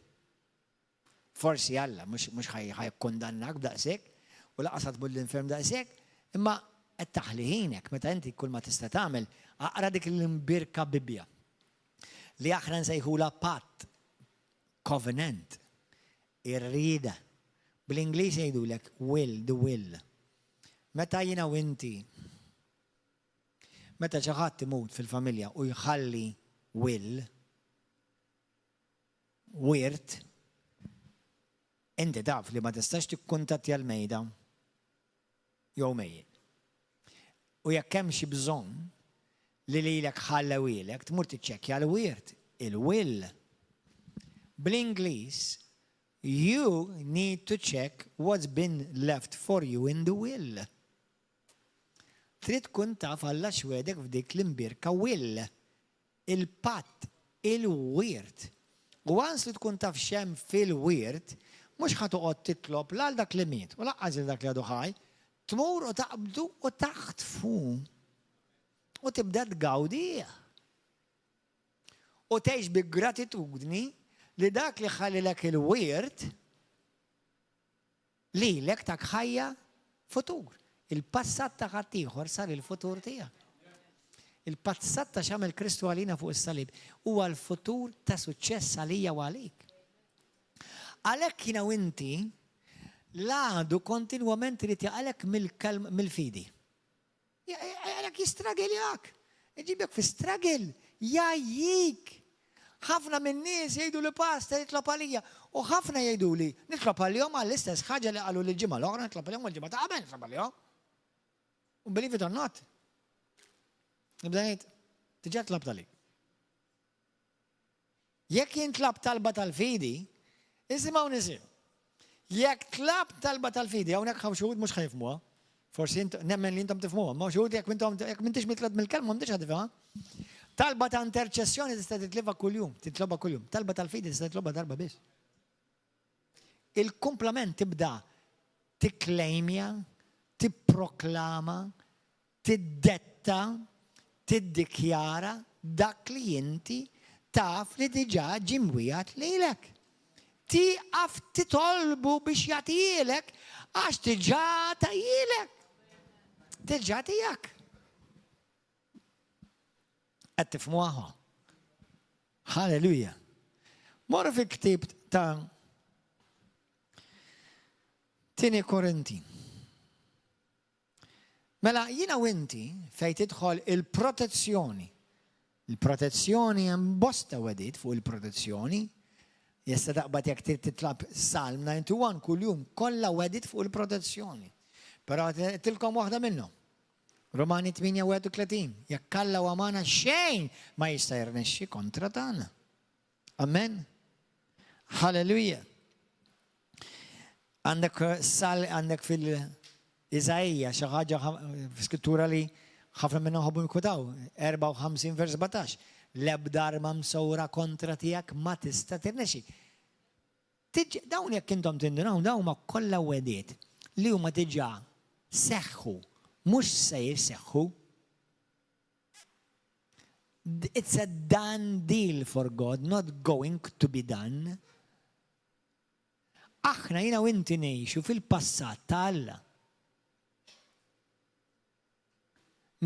A: Forsi Alla mhux ħa jikkundannak b'daqshekk, u lanqas ħa tmur l-infern b'daqshekk, imma qed taħli ħinek meta inti kull ma tista' tagħmel, aqra dik l-imbierka Bibbja li aħna nsejħulha patt, covenant, ir-rieda. Bl-Ingliż jgħidulek will, the will. Meta jiena u inti Meta xi ħadd imut fil-familja u jħalli will, wirt, inti taf li ma tistax tikkuntattja l-mejda jew mejjet. U jekk hemm xi bżonn li lilek ħallewhielek, tmur tiċċekkja l-wirt, il-will. Bl-Ingliż, you need to check what's been left for you in the will. Trid tkun taf Alla x'wegħdek f'dik l-imbierka will, il-patt, il-wirt. U once li tkun taf x'hemm fil-wirt, mhux ħa toqgħod titlob la għal dak li miet u lanqas lil dak li għadu ħaj, tmur u taqbdu u taħtfu u tibda tgawdih. U tgħix bi gratitudni li dak li ħallilek il-wirt, Lilek tak ħajja, futur. Il-passat ta' ħaddieħor sar il-futur tiegħek. Il-passat ta' x'għamel Kristu għalina fuq is-salib huwa l-futur ta' suċċess għalija u għalik. Għalhekk jiena u inti l-għadu kontinwament irid jaqalek mill-fidi. Għalhekk jistragiljak. Iġibek fi struggle. Jgħajjik. Ħafna min-nies jgħidu li pastor itlob għalija. U ħafna jgħiduli nitlob għalihom għall-istess ħaġa li qaluli l-ġimgħa l-oħra nitlob għalihom u l-ġimgħa ta' qabel nitlob għalihom. U believe it or not. Nibda ngħid, diġà tlabt għalik. Jekk jintlab talba tal-fidi, isimgħu nisimgħu. Jekk tlabt talba tal-fidi, hawnhekk hawn xi wħud mhux ħa jifhmuha. Forsi nemmen li intom tifhmuha, ma xi wħud jekk intom jekk m'intix mitlob mill-kelma m'intix ħa tifhimha. Talba ta' interċessjoni tista' titlibha kuljum, titlobha kuljum. Talba tal-fidi tista' titlobha darba biss. Il-kumplament tibda tikklejmja, tipproklama, tiddetta, tiddikjara dak li inti taf li diġà ġie mwiegħed lilek. Tieqaf titolbu biex jagħtihielek għax diġà tahielek. Diġà tiegħek. Qed tifhmuha? Halleluja. Morru fil-ktieb ta' Tieni Korinti. Mela jiena u inti fejn tidħol il-protezzjoni. Il-protezzjoni hemm bosta wegħdiet fuq il-protezzjoni. Jista' taqbad jekk trid titlab Salm 91 kuljum kollha wegħdiet fuq il-protezzjoni. Però tilkom waħda minnhom. Romani 8:31 Jekk Alla huwa magħna xejn ma jista' jirnexxi kontra tagħna. Amen. Hallelujah. Għandek sal għandek fil-Iżaija xi ħaġa skrittura li ħafna minnhom ħobbu jkutaw, 54 vers 17. L-ebda arma msowra kontra tiegħek ma tista' tirnexxi. Dawn jekk intom tindunaw dawn huma kollha wegħdiet li huma diġà seħħu, mhux se jseħħu. It's a done deal for God, not going to be done. Aħna jiena u inti ngħixu fil-passat ta' Alla.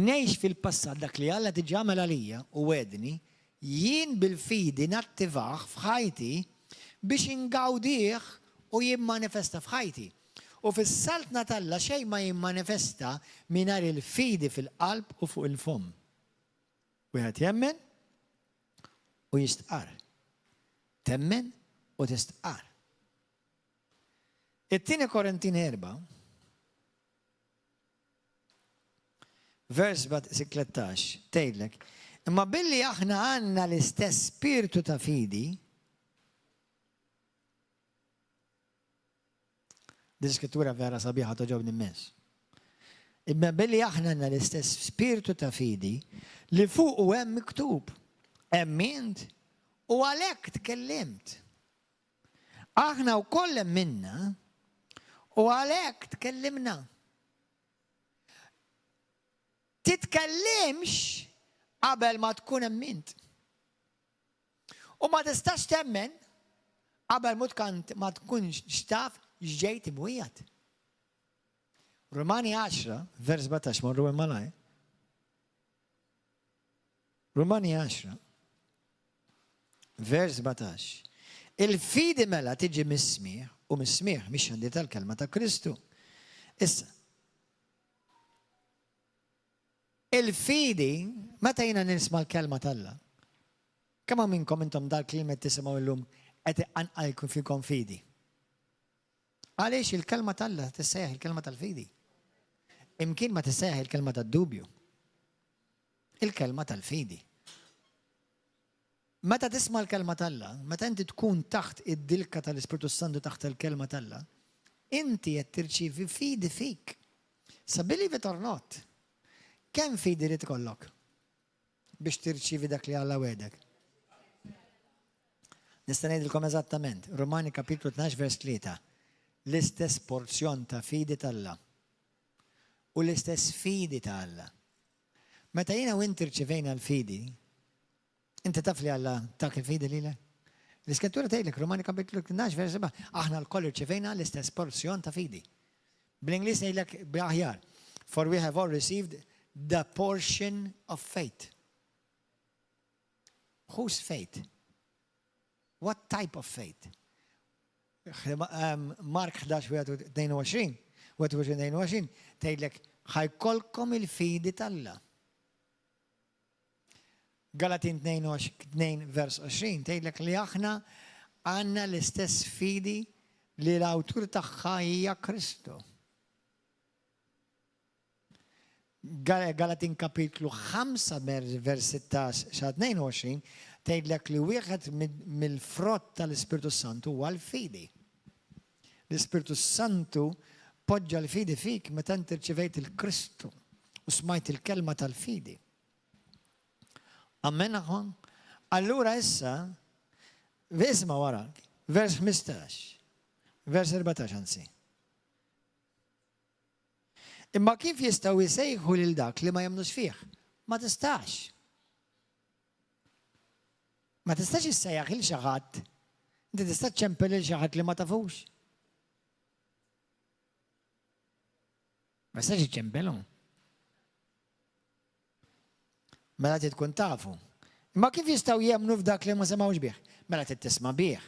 A: Ngħix fil-passat dak li Alla diġà għamel għalija u wegħedni, jien bil-fidi nattivah f'ħajti biex ingawdih u jimmanifesta f'ħajti. U fis-Saltna t'Alla xejn ma jimmanifesta mingħajr il-fidi fil-qalb u fuq il-fomm. Wieħed jemmen u jistqarr. Temmen u tistqarr. It-tieni Korintin 4, vers 13, tgħidlek, imma billi aħna għandna l-istess spirtu ta' fidi, Din skrittura vera sabiħa toġobni immens. Imma billi aħna għandna l-istess spirtu ta' fidi li fuq u hemm miktub. Emmint u għalhekk tkellimt. Aħna wkoll emminna u għalhekk tkellimna. Titkellimx qabel ma tkun emmint. U ma tistax temmen qabel ma tkunx taf x'ġejt imwiegħed. Rumani 10, vers 17, morru hemm malajr. Rumani 10, vers 17. Il-fidi mela tiġi mis-smigħ u mis-smigħ mix-xandir tal-kelma ta' Kristu. Issa, Il-fidi, meta jiena nisma' l-kelma t'Alla, kemm hawn minnkom intom dal-kliem qed tisimgħu llum qed iqanqal fikom fidi? Għaliex il-kelma t'Alla tissejjaħ il-kelma tal-fidi. Imkien ma tissejjaħ il-kelma tad-dubju. Il-kelma tal-fidi. Meta tisma' l-kelma t'Alla, meta inti tkun taħt id-dilka tal-Ispirtu Santu taħt il-kelma t'Alla, inti qed tirċievi fidi fik. Sa believe it or not, kemm fidi rid ikollok biex tirċievi dak li Alla wegħdek? Nista' ngħidilkom eżattament, Rumani kapitlu 12 vers 3, l-istess porzjon ta' fidi t'Alla u l-istess fidi ta' Alla. Meta jiena u inti rċivejna l-fidi, Inti taf li Alla tak il-fidi lilek? L-Iskrittura tgħidlek, Rumani kapitlu 12 vers 7, aħna lkoll irċivejna l-istess porzjon ta' fidi. Bl-Ingliż ngħidlek bl-aħjar, for we have all received the portion of faith. Whose faith? What type of faith? Mark 11, 22, 22, tgħidlek ħajkolkom il-fidi t'Alla. Galatin 2 vers 20 tgħidlek li aħna għandna l-istess fidi li l-awtur tagħha hija Kristu. Galatin kapitlu 5 vers 16 sa 22 tgħidlek li wieħed mill-frott tal-Ispirtu Santu huwa l-fidi. L-Ispirtu Santu poġġa l-fidi fik meta inti rċivejt il-Kristu u smajt il-kelma tal-fidi. Amen aħwa? Allura issa, isma' wara, vers 15, vers 14 anzi. Imma kif jistgħu jsejħu lil dak li ma jemmnux fih? Ma tistax. Ma tistax issejjaħ il xi ħadd. Inti tista' ċċempel lil xi ħadd li ma tafux. Ma tistax iċċempelu. Mela trid tkun tafu. Imma kif jistgħu jemmnu f'dak li ma semgħux bih? Mela trid tisma' bih.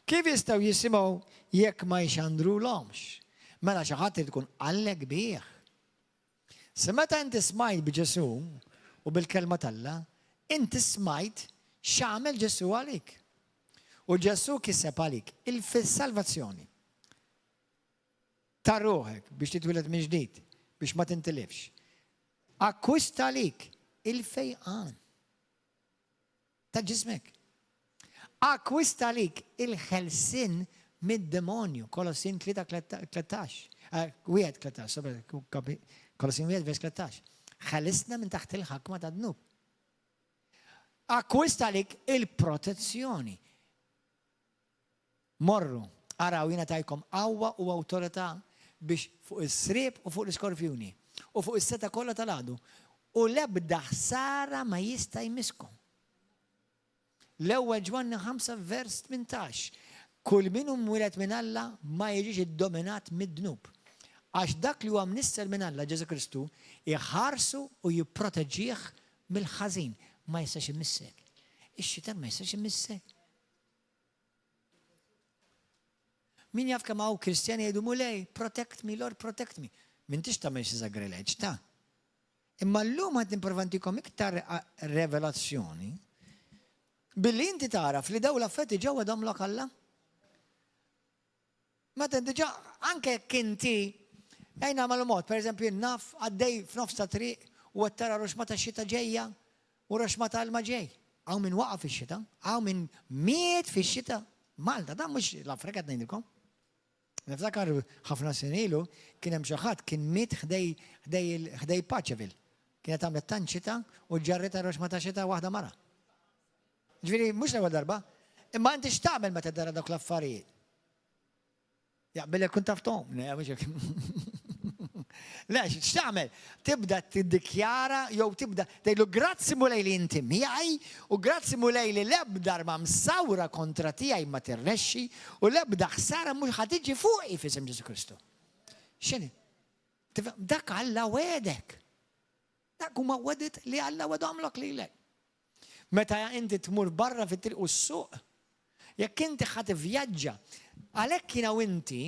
A: Kif jistgħu jisimgħu jekk ma jxandrulhomx? Mela xi ħadd irid ikun qallek bih. Se meta inti smajt b'Ġesù u bil-kelma t'Alla, inti smajt x'għamel Ġesù għalik. U Ġesù kiseb għalik il-salvazzjoni. Ta' ruħek biex titwieled mill-ġdid, biex ma tintilifx. Akkwista għalik il-fejqan ta' ġismek. Akkwista għalik il-ħelsien mid-demonju. Kolossin 3 13. 1 13, Kolossin 1 vers 13. Ħelisna minn taħt il-ħakma ta' dnub. Akkwista għalik il-protezzjoni. Morru, araw jiena tajkom qawwa u awtorità biex fuq is-sriep u fuq l-iskorpjuni, u fuq is-setgħa kollha tal-għadu, u l-ebda ħsara ma jista' jmisskom. L-ewwel Ġwanni 5 vers 18. Kull min hu mwieled minn Alla ma jiġix iddominat mid-dnub. Għax dak li huwa mnissel minn Alla, Ġesù Kristu, iħarsu u jipproteġih mill-ħażin. Ma jistax imissek. Ix-xitan ma jistax imissek. Min jaf kemm hawn Kristjani jgħidu Mulej, protect me, Lord, protect me. M'intix tagħmel xi sagrileġġ ta'. Imma llum qed nipprova ntikom iktar revelazzjoni billi inti tagħraf li dawn l-affetti ġew għadhomlok Alla. Meta diġà anke jekk inti ejn nagħmlu mod, pereżempju naf għaddej f'nofs ta' triq u qed tara ruxma ta' xita ġejja u ruxma ta' ilma ġej. Hawn min waqa' fix-xita, hawn min miet fix-xita. Malta, dan mhux l-Afrika qed ngħidilkom. Niftakar ħafna snin ilu kien hemm xi ħadd kien miet ħdej ħdej ħdej Paċeville. Kienet għamlet tant xita u ġarritha ruxma ta' xita waħda mara. Ġifieri mhux l-ewwel darba. Imma inti x'tagħmel meta tara dawk l-affarijiet? Jaqbillek kun taf tom. Le, mhux hekk. Le, x'tagħmel? Tibda tiddikjara jew tibda tgħidlu grazzi Mulej li inti miegħi u grazzi Mulej li l-ebda arma msawra kontra tiegħi ma tirnexxi u l-ebda ħsara mhux ħa tiġi fuqi f'isem Ġesù Kristu. X'inhi? Dak Alla wegħdek. Dak huma wegħdiet li Alla wegħdomlok lilek. Meta inti tmur barra fit-triq u s-suq, jekk inti ħa tivvjaġġa, għalhekk jiena u inti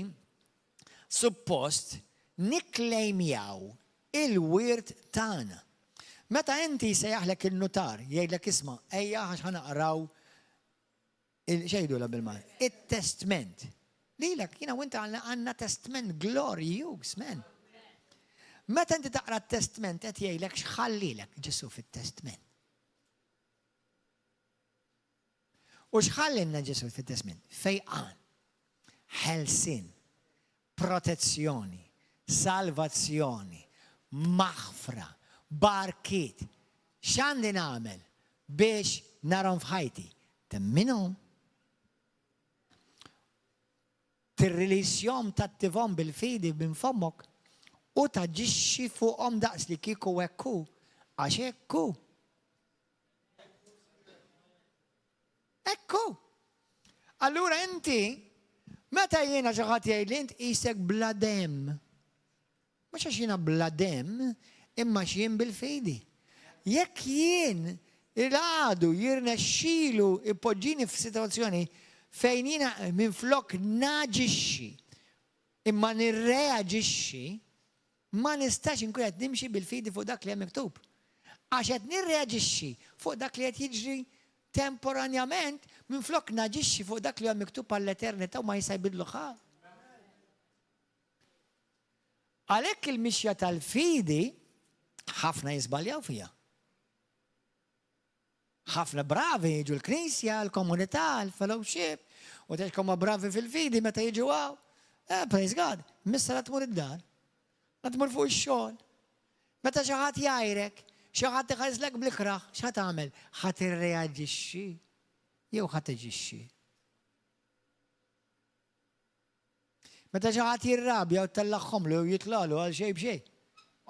A: suppost nikklejmjaw il-wirt tagħna. Meta inti jsejjaħlek in-nutar, jgħidlek isma' ejja għax ħa naqraw x'jgħidulha bil-Malti? It-testment. Lilek, jiena u inti għandna testment glorjuż, man. Meta inti taqra t-testment qed jgħidlek x'ħallilek Ġesù fit-testment. U x'ħallilna Ġesù fit-testment? Fejqan, ħelsien, protezzjoni, salvazzjoni, maħfra, barkiet. X'għandi nagħmel biex narhom f'ħajti? Temminhom. Tirrilisjhom, tattivhom bil-fidi minn fommok u taġixxi fuqhom daqs li kieku hekk hu, għax hekk hu. Hekk hu. Allura inti, meta jiena xi ħadd jgħidli int qisek bla demm. Mhux għax jiena bla demm, imma għax jien bil-fidi. Jekk jien il-għadu jirnexxilu jpoġġini f'sitwazzjoni fejn jiena minflok naġixxi imma nirreaġixxi, ma nistax inkun qed nimxi bil-fidi fuq dak li hemm miktub. Għax qed nirreaġixxi fuq dak li qed jiġri temporanjament minflok naġixxi fuq dak li hemm miktub għall-eternità u ma jista' jbidlu ħadd. Għalhekk il-mixja tal-fidi ħafna jiżbaljaw fiha. Ħafna bravi jiġu l-knisja, l-komunità, l-fellowship, u tgħidkom ma bravi fil-fidi meta jiġu hawn. Eh, praise God, missa la tmur id-dar, la tmur fuq ix-xogħol. Meta xi ħadd jgħajrek, xi ħadd iħareslek bl-ikrah, x'ħa tagħmel? Ħa tirreaġixxi jew ħa teġixxi? Meta xi ħadd jirrabja u ttellagħhomlu jew jitlagħlu għal xejn b'xejn.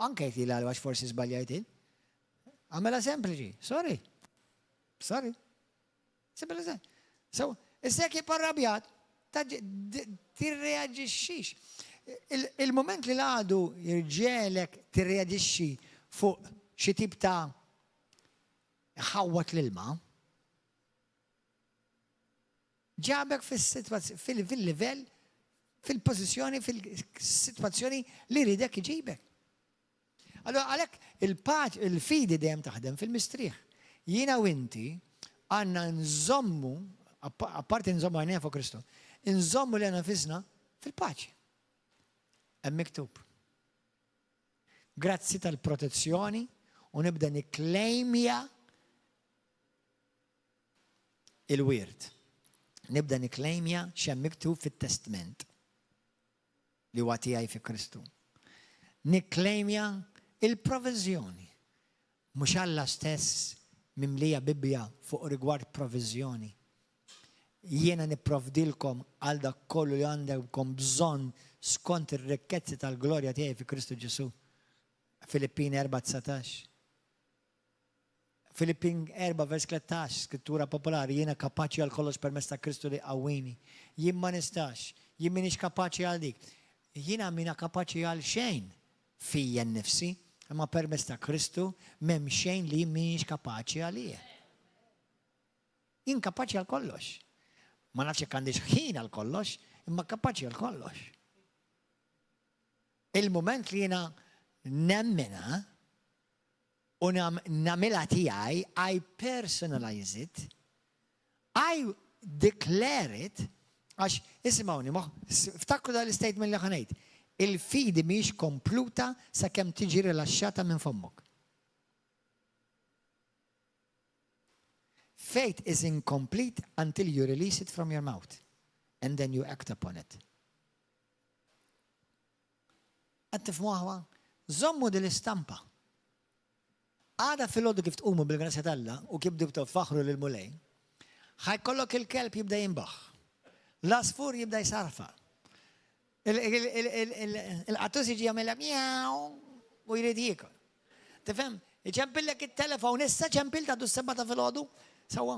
A: Anke jekk jilgħalu għax forsi żbaljajt int. Għamela sempliċi, sorry. Sorry. Simple as that. So, issa jekk jibqa' rrabjat, tirreaġixxix. Il-moment li l-għadu jirġelek tirreaġixxi fuq xi tip ta' ħawwat l-ilma, Ġabek fis-sitwazzjoni, fil-livell, fil-pożizzjoni, fil-sitwazzjoni li ridek iġibek. Allora għalhekk il-paċ, il-fidi dejjem taħdem fil-mistrieħ. Jiena u inti għandna nżommu, apparti nżommu għajnejna fuq Kristu, nżommu lilna nfisna fil-paċi. Hemm miktub. Grazzi tal-protezzjoni u nibda nikklejmja Il-wirt. Nibda nikklejmja x'hemm miktub fit-testment li huwa tiegħi fi Kristu. Nikklejmja il-proviżjoni. Mhux Alla stess mimlija Bibbja fuq rigward proviżjoni. Jiena nipprovdilkom għal dak kollu li għandkom bżonn skont ir-rikkezzi tal-glorja tiegħi fi Kristu Ġesù. Filippin 4:19. Filippin 4 vers 13, skrittura popolari, jiena kapaċi għal kollox permezz ta' Kristu li jqawwini. Jien ma nistax, jien m'iniex kapaċi għal dik. Jiena m'jiena kapaċi għal xejn fija nnifsi, imma permezz ta' Kristu m'hemm xejn li jien m'iniex kapaċi għalih. Jien kapaċi għal kollox. Ma nafx jekk għandix ħin għal kollox, imma kapaċi għal kollox. Il-mument li jiena nemmina, u nagħmilha tiegħi, I personalize it, I declare it, għax isimgħuni, ftakru dan l-istatement li ħa ngħid, il-fidi mhijiex kompluta sakemm tiġi rilaxxata minn fommok. Faith is incomplete until you release it from your mouth and then you act upon it. Qed tifhmu aħwa? Żommu din l-istampa. Għada filgħodu kif tqumu bil-grazzja t'Alla u kif tibdew tfaħħru lill-Mulej, ħa jkollok il-kelb jibda jinbaħ. L-għasfur jibda jsarfa. Il-qattus jiġi jagħmilha miaw u jrid jiekol. Tifhem? Iċempillek it-telefon, issa ċempilt għadu s-sebgħa ta' filgħodu, sewwa.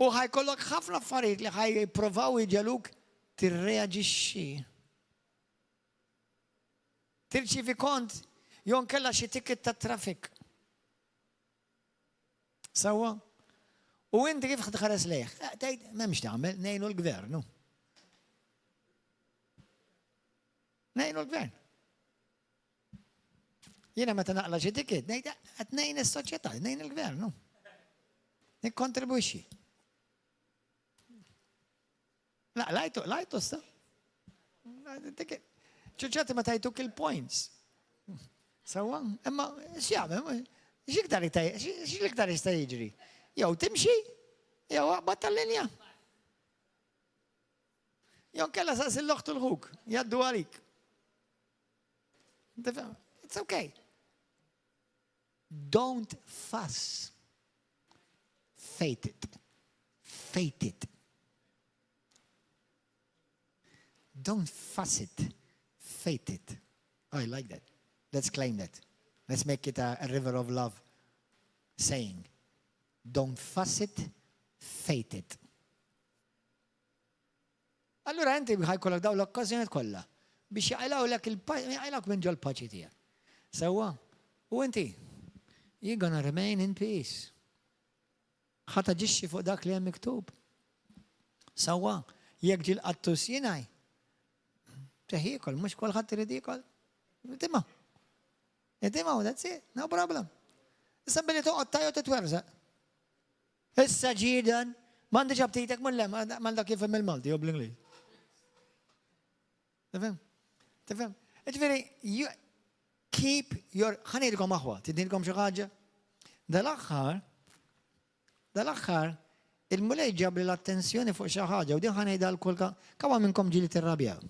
A: U ħa jkollok ħafna affarijiet li ħa jipprovaw iġegħluk tirreaġixxi. Tirċievi kont jew inkella xi ticket tat-traffic. Sewwa? U inti kif tħares lejh? Eh, tgħid m'hemmx tagħmel, ngħinu l-gvern. Ngħinu l-gvern. Jiena meta naqla xi ticket, ngħid qed ngħin is-soċjetà, ngħin il-gvern. Nikkontribwixxi. La, lajtu, lajtu sta. Ċuċati ma tajtuk il-points. Sawa, imma x'jagħmel? X'iktar x'iktar jista' jiġri? Jew timxi, jew aqbad tal-linja. Jew kella saqs il-loħtu l-ħuk, jaddu għalik. It's okay. Don't fuss. Faith it. Faith it. Don't fuss it. Faith it. I like that. Let's claim that. Let's make it a, a river of love saying. Don't fuss it, faith it. Allura inti ħajkollok dawn l-okkażjonijiet kollha biex jaqilgħulek jaqilgħuk minn ġol-paċi tiegħek. Sewwa? U inti, you're gonna remain in peace. Ħa taġixxi fuq dak li hemm miktub. Sewwa, jekk ġie l-qattus jingħaj, teħ jiekol, mhux kulħadd irid jiekol. Itimgħu. Itimgħu, that's it, no problem. Issa billi toqgħod tajjeb titwerżaq. Issa ġie dan, m'għandix aptitek minn lem, mal dak jifhem il-Malti jew bl-Ingliż. Tifhem? Tifhem? Ġifieri, keep your, ħanilkom aħwa, tidilkom xi ħaġa? Dal-aħħar, Dal-aħħar, il-Mulej ġabli l-attenzjoni fuq xi ħaġa u din ħa ngħidha lkull kemm minnkom ġieli tirrabjaw?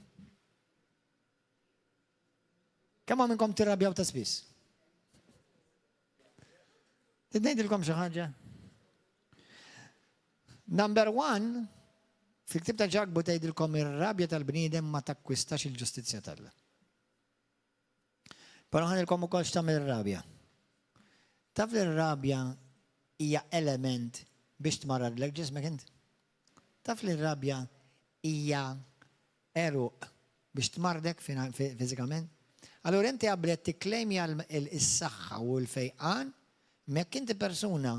A: Kemm minnkom tirrabjaw ta' spiss? Trid ngħidilkom xi ħaġa? Number one, fil-ktib ta' Ġakbu tgħidilkom ir-rabja tal-bniedem ma takkwistax il-ġustizzja t'Alla. Però ħanilkom ukoll x'tagħmel ir-rabja. Taf li r-rabja hija element biex tmarradlek ġismek int? Taf li r-rabja hija għeruq biex tmarrdek fiżikament? Allura inti qabel qed tikklejmja s-saħħa u l-fejqan, imma jekk inti persuna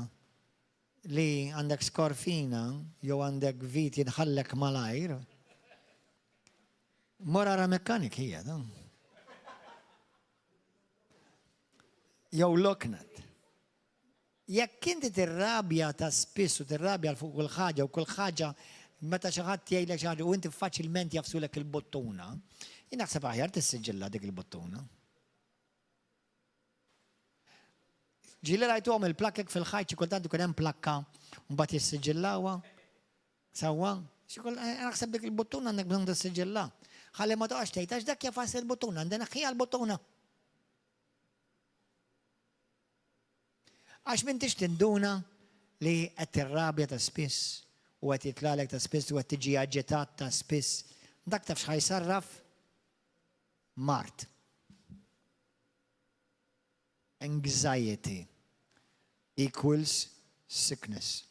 A: li għandek skorfina jew għandek vit jinħallek malajr, mor ara mekkanik hija, ta. Jew loknat. Jekk inti tirrabja ta' spiss u tirrabja fuq kull ħaġa u kull ħaġa meta xi ħadd jgħidlek xi ħaġa u inti faċilment jafsulek il-buttuna, jien naħseb aħjar tissiġilla dik il-buttuna. Ġieli rajtuhom il-plakkek fil-ħajt xi kultant ikun hemm plakka mbagħad jissiġillawha. Sewwa? Xi kull eh, naħseb dik il-buttuna għandek bżonn tissiġilla. Ħalli ma toqgħodx tgħid għax dak jafas il-buttuna, għandi neħħiha l-buttuna. Għax m'intix tinduna li qed tirrabja ta' spiss u qed jitlalek ta' spiss u qed tiġi aġitat ta' spiss. Dak taf x'ħa jsarraf? Mard. Anxiety equals sickness.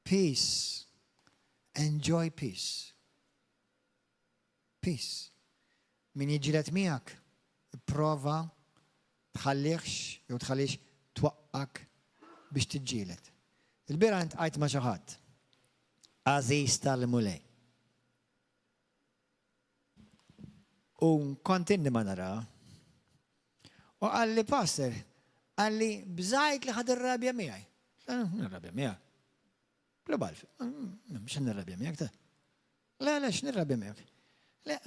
A: Peace. Enjoy peace. Peace. Min jiġġieled miegħek, ipprova tħallihx jew tħallix twaqqak biex tiġġieled. Il-bieraħ intqajt ma' xi ħadd, għażiż tal-Mulej. U kont inni ma nara. U qalli pastor, qalli bżajt li ħad irrabja miegħi. Nirrabja miegħek. Global, mhux nirrabja miegħek ta. Le, le, x'nirrabja miegħek. Le,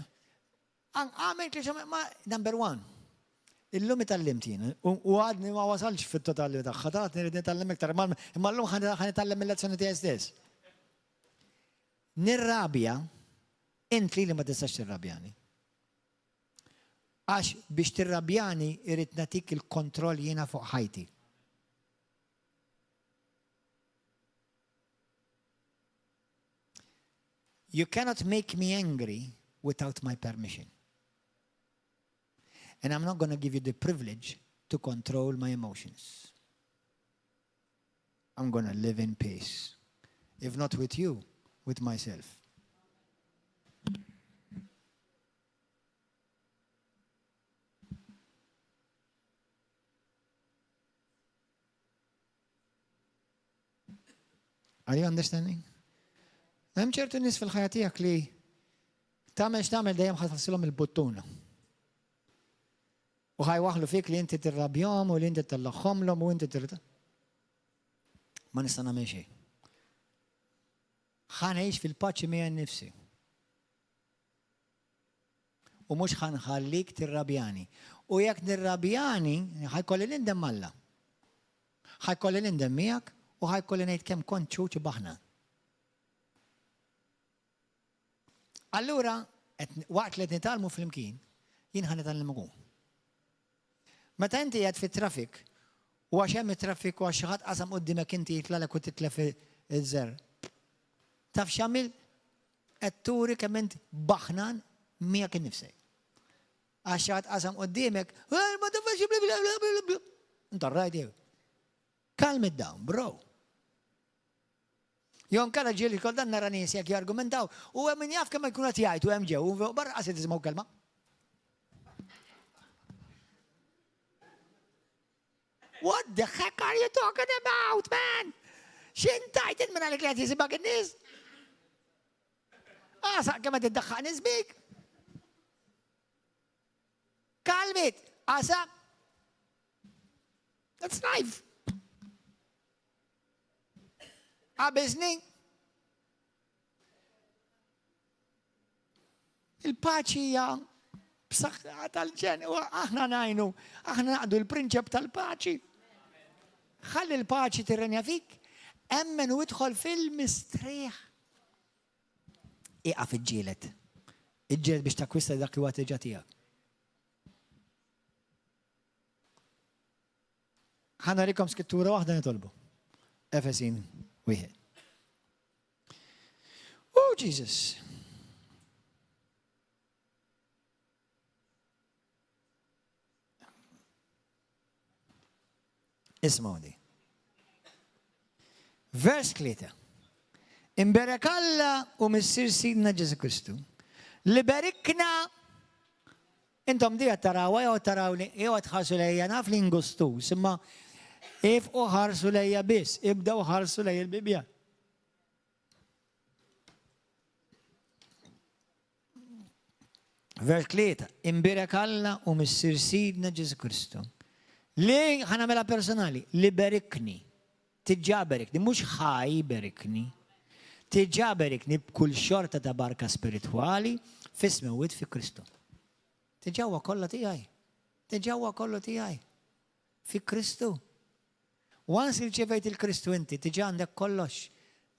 A: għamilt li ma number one. Illum itallimt jien, u għadni ma wasalx fit-totali tagħha, ta' nrid nitgħallem iktar, imma llum ħa nitgħallem mill-lezzjoni tiegħi stess. Nirrabja, int lili ma tistax tirrabjani. Għax biex tirrabjani irrid nagħtik il-kontroll jiena fuq ħajti. You cannot make me angry without my permission. And I'm not going to give you the privilege to control my emotions. I'm gonna live in peace. If not with you, with myself. Are you understanding? Hemm ċertu nies fil-ħajja tiegħek li tagħmel x'tagħmel dejjem ħa il-buttuna. U ħa jwaħħlu fik li inti tirrabjahom u li inti tellagħhomlhom u inti tir. Ma nista' nagħmel xejn. Ħa ngħix fil-paċi miegħi nnifsi. U mhux ħa nħallik tirrabjani. U jekk nirrabjani, ħa jkolli nindem m'Alla. Ħa jkolli nindem miegħek u ħa jkolli ngħid kemm kont ċuċ baħna. Allura, waqt li qed nitgħallmu flimkien, jien ħa nitgħallem ukoll. Meta inti qiegħed fit-traffic u għax hemm it-traffic u għax xi ħadd qasam quddiemek inti jitlagħlek u titlef iż-żerr. Taf x'għamilt? Qed turi kemm int baħnan miegħek innifsek. Għax xi ħadd qasam quddiemek, ma tafx Inta rajt jew. Calm it down, bro. Jew inkella ġieli kultant nara nies jekk jargumentaw u hemm min jaf kemm jkunu qed jgħajtu hemm ġew u barra qas jisimgħu kelma. What the heck are you talking about, man? X'intajt int minn għalik li qed jisimgħek in-nies? Għasaq kemm qed iddaħħaq nies bik. Kalmit, għasaq. That's life. Qabiżni. Il-paċi hija b'saħħa tal-ġen u aħna ngħinu, aħna naqdu l-prinċep tal-paċi. Ħalli l-paċi tirrenja fik, emmen u idħol fil-mistrieħ. Ieqaf iġġieled. Iġġieled biex takkwista dak li huwa diġà tiegħek. Ħa nurikom skrittura waħda nitolbu. Efesin wieħed. Oh Jesus! Ismgħu di. Vers 3. Imberek Alla u Missier Sidna Ġesu Kristu li berikna intom di tarawha jew tarawni jew tħarsu lejja naf li ingustus imma ifqu ħarsu lejja biss, ibdew ħarsu lej il-Bibbja. Vers 3, Imbierek Alla u Missier Sidna Ġesù Kristu, li, ħa nagħmilha personali, li berikni, diġà berikni, mhux ħa jberikni, diġà berikni b'kull xorta ta' barka spiritwali fis-smewwiet fi Kristu. Diġà huwa kollha tiegħi. Diġà huwa kollu tiegħi. Fi Kristu. Once li rċevejt il-Kristu inti, diġà għandek kollox.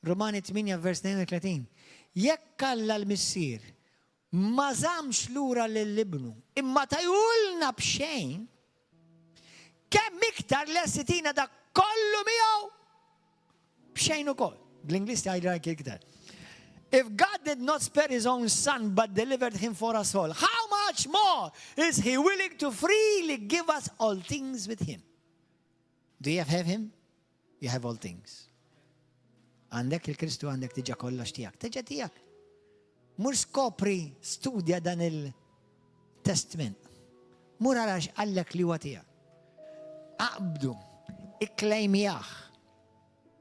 A: Rumani 8 vers 32. Jekk Alla l-Missier ma żammx lura lil Ibnu, imma tajulna b'xejn, kemm iktar lest itina dak kollu miegħu b'xejn ukoll. Bl-Ingliż tgħidha iktar. If God did not spare his own son but delivered him for us all, how much more is he willing to freely give us all things with him? Do you have him? You have all things. Għandek il-Kristu għandek diġa kollox tiegħek. Diġa tiegħek. Mur skopri, studja dan il-testament. Mur ara x'qallek li huwa tiegħek. Aqbdu, ikklejmjah.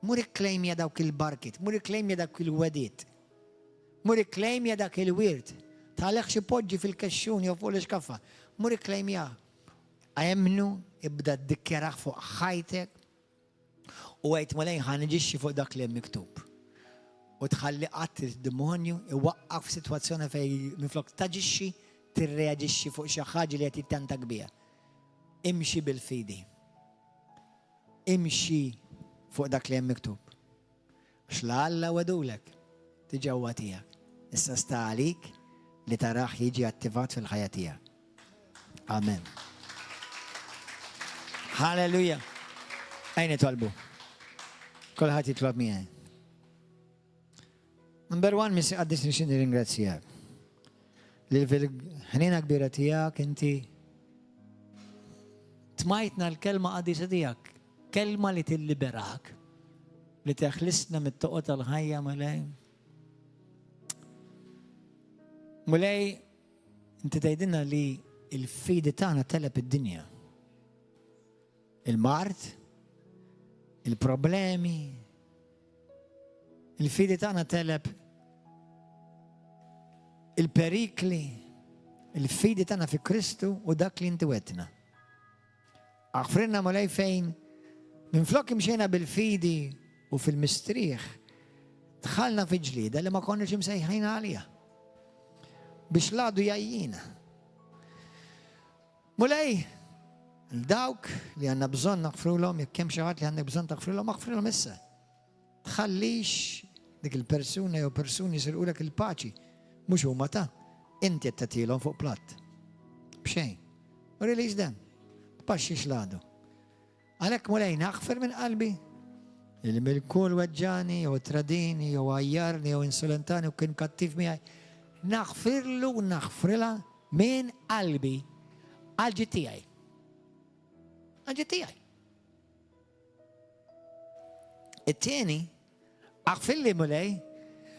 A: Mur ikklejmja dawk il-barkiet, mur ikklejmja dawk il-wegħdiet. Mur ikklejmja dak il-wirt. Tħallihx ipoġġi fil-kexxun jew fuq l-ixkaffa. Mur ikklejmjah. Emmnu, ibda ddikjarah fuq ħajtek u għid Mulej ħa niġixxi fuq dak li hemm miktub. U tħalli qatt id-demonju iwaqqaf f'sitwazzjoni fejn minflok taġixxi tirreaġixxi fuq xi ħaġa li qed jittentak biha. Imxi bil-fidi. Imxi fuq dak li hemm miktub. Għax la Alla wegħdulek, diġà huwa tiegħek. Issa sta għalik li tarah jiġi attivat fil-ħajja tiegħek. Amen. Halleluja. Ejn nitolbu. Kulħadd jitlob miegħi. Number one, Missier Qaddis nixtieq nirringrazzjak. Li fil-ħnina kbira tiegħek inti tmajtna l-kelma qaddisa tiegħek, kelma li tilliberak, li teħlisna mit-toqgħod tal-ħajja Mulej. Mulej, inti tgħidilna li l-fidi tagħna teleb id-dinja. Il-mard, il-problemi, il-fidi tagħna teleb il-perikli, il-fidi tagħna fi Kristu u dak li inti wetna. Aħfrilna Mulej fejn minflok imxejna bil-fidi u fil-mistrieħ dħalna fi ġlieda li ma konniex imsejħin għaliha. Biex l-għadu jgħajjina. Mulej, dawk li għandna bżonn naħfrulhom, jekk hemm xi ħadd li għandek bżonn taħfrilhom, aħfrilhom issa. Tħallix dik il-persuna jew persuni jisirqulek il-paċi. Mhux huma ta' inti qed tagħtilhom fuq platt. B'xejn. U release them. Tpaxxix l-għadu. Għalhekk Mulej naħfer minn qalbi li mill-kull weġġani jew tradini jew għajjarni jew insulentani u kien kattiv miegħi. Naħfirlu u naħfrilha minn qalbi għal ġid tiegħi. Għal ġid tiegħi. It-tieni, aħfirli Mulej,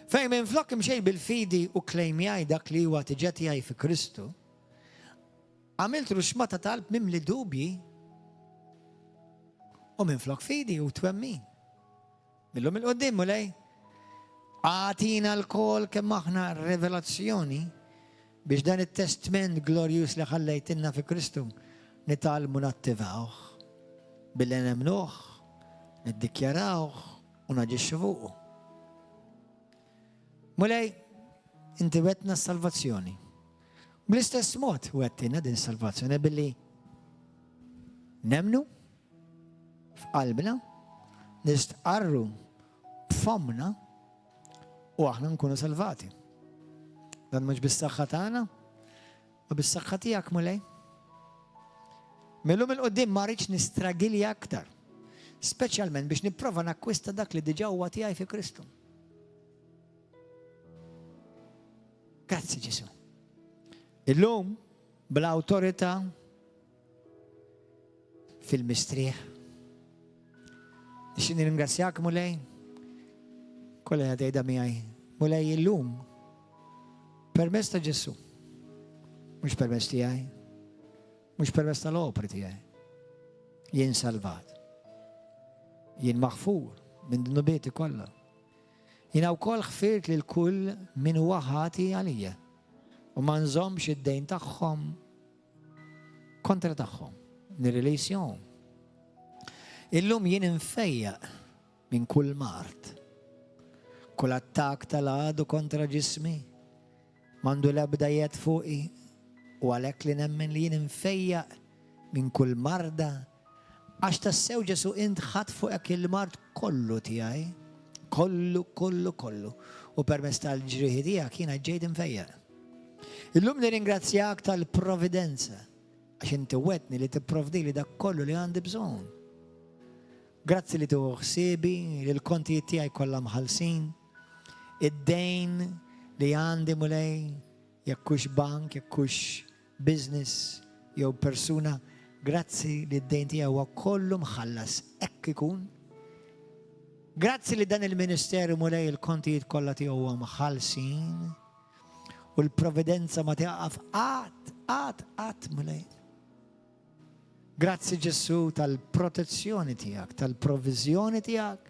A: fejn minflok imxej bil-fidi u klejmjaj dak li huwa tiġa tiegħi fi Kristu, għamilt ruxma ta' talb mimli dubji u minflok fidi u twemmin. Millum il-qoddim, Mulej, agħtina lkoll kemm aħna revelazzjoni biex dan it-testment glorjuż li ħallejtilna fi Kristu nitgħallmu nattivawh billi nemmnuh, niddikjarawh u naġixxu fuqu. Mulej, inti wetna s-salvazzjoni. Bl-istess mod wettina din salvazzjoni billi nemnu. f'qalbna, nistqarru b'fommna u aħna nkunu salvati. Dan mhux bis-saħħa tagħna, ma bis-saħħa tiegħek Mulej. Millum il-qudiem ma rridx nistragilja aktar, speċjalment biex nipprova nakkwista dak li diġà huwa tiegħi fi Kristu. Grazzi Ġesu. Illum bl-awtorità fil-mistrieħ. Nixtieq nirringrazzjak Mulej. Kollha tgħidha miegħi. Mulej illum permezz ta' Ġesu. Mhux permezz tiegħi. Mhux permezz tal-opri tiegħi. Jien salvat. Jien maħfur minn dnubieti kollha. Jiena wkoll ħfirt lil kull min huwa ħati għalija, u ma nżommx id-dejn tagħhom kontra tagħhom, nirrilisjahom. Illum jien imfejjaq minn kull mard. Kull attakk tal-għadu kontra ġismi m'għandu l-ebda jedd fuqi u għalhekk li nemmen li jien imfejjaq minn kull marda Għax tassew Ġesù int ħadt fuqek il-mard kollu tiegħi, kollu, kollu, kollu, u permezz tal-ġrieħi tiegħek jiena ġejt imfejjaq. Illum nirringrazzjak tal-providenza, għax inti wegħdtni li tipprovdili dak kollu li għandi bżonn. Grazzi li tieħu ħsiebi, li l-kontijiet tiegħi kollha mħallsin, id-dejn li għandi Mulej, jekk hux bank, jekk hux business jew persuna, grazzi li d-dejn tiegħi huwa kollu mħallas, hekk ikun. Grazzi li dan il-ministeru Mulej il-kontijiet kollha tiegħu huwa mħallsin u l-providenza ma tieqaf qatt, qatt, qatt Mulej. Grazzi Ġesù tal-protezzjoni tiegħek, tal-proviżjoni tiegħek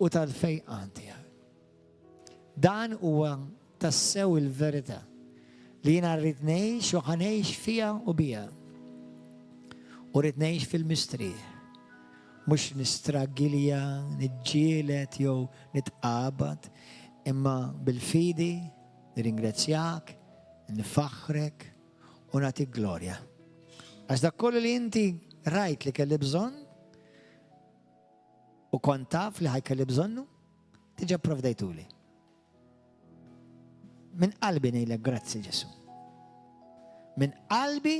A: u tal-fejqan tiegħek. Dan huwa tassew il-verità li jiena rrid ngħix u ħa ngħix fiha u biha. U rrid ngħix fil-mistrieħ. Mhux nistraggilja, niġġieled jew nitqabad, imma bil-fidi nirringrazzjak, nfaħħrek u nagħtik glorja. Għax dak kollu li inti rajt li kelli bżonn u kont taf li ħa jkelli bżonnu, Diġa provdejtuli. Minn qalbi ngħidlek grazzi Ġesu. Minn qalbi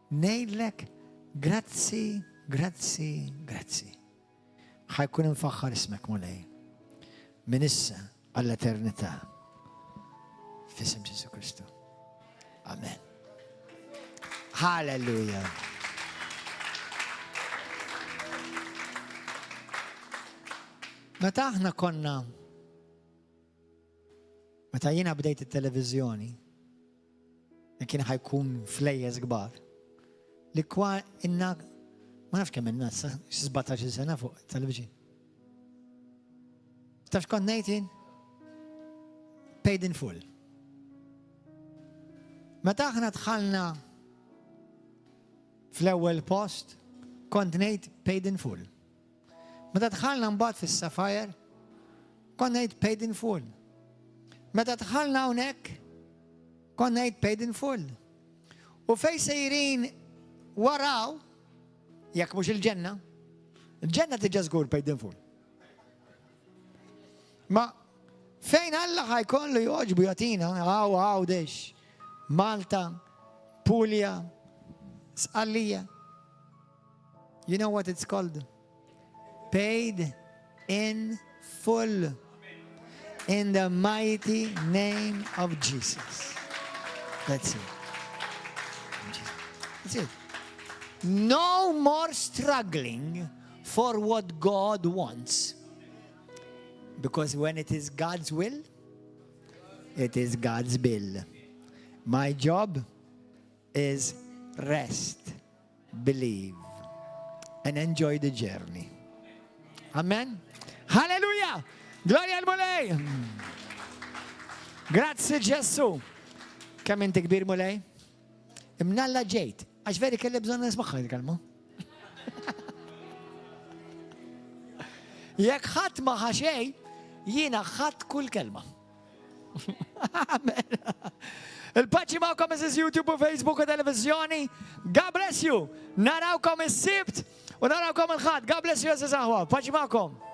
A: ngħidlek grazzi, grazzi, grazzi. Ħajkun infaħħar ismek Mulej. Minn issa għall-eternità. F'isem Ġesu Kristu. Amen. Hallelujah. Meta aħna konna meta jiena bdejt it-televiżjoni, li kien ħajkun flejjes kbar, li kwa inna ma nafx kemm inna 17 sena fuq television. Taf kont ngħid jien? Paid in full. Meta aħna dħalna fl-ewwel post, kont ngħid paid in full. Meta dħalna mbagħad fis-Sapphire, kont ngħid paid in full. Meta dħalna hawnhekk, kont ngħid paid in full. U fej sejrin waraw, jekk mhux il-ġenna, il-ġenna tiġa żgur paid in full. Ma fejn Alla ħajkollu joġbu jagħtina, għaw għawdex, Malta, Puglia, Sqallija. You know what it's called? Paid in full. In the mighty name of Jesus. That's it. That's it. No more struggling for what God wants. Because when it is God's will, it is God's bill. My job is rest believe and enjoy the journey. Amen. Hallelujah! Gloria al Mulej! Grazzi Ġesù. Kemm inti kbir Mulej? Imnalla ġejt, għax veri kelli bżonn nismagħha il-kelma. Jekk ħadd ma ħa xejn, jiena ħadd kull kelma. Amen. Il-paċi magħkom eżis YouTube u Facebook u televizjoni. God bless you. Narawkom is-sibt. U narawkom il-Ħadd. God bless you, għeżież aħwa. Paċi magħkom.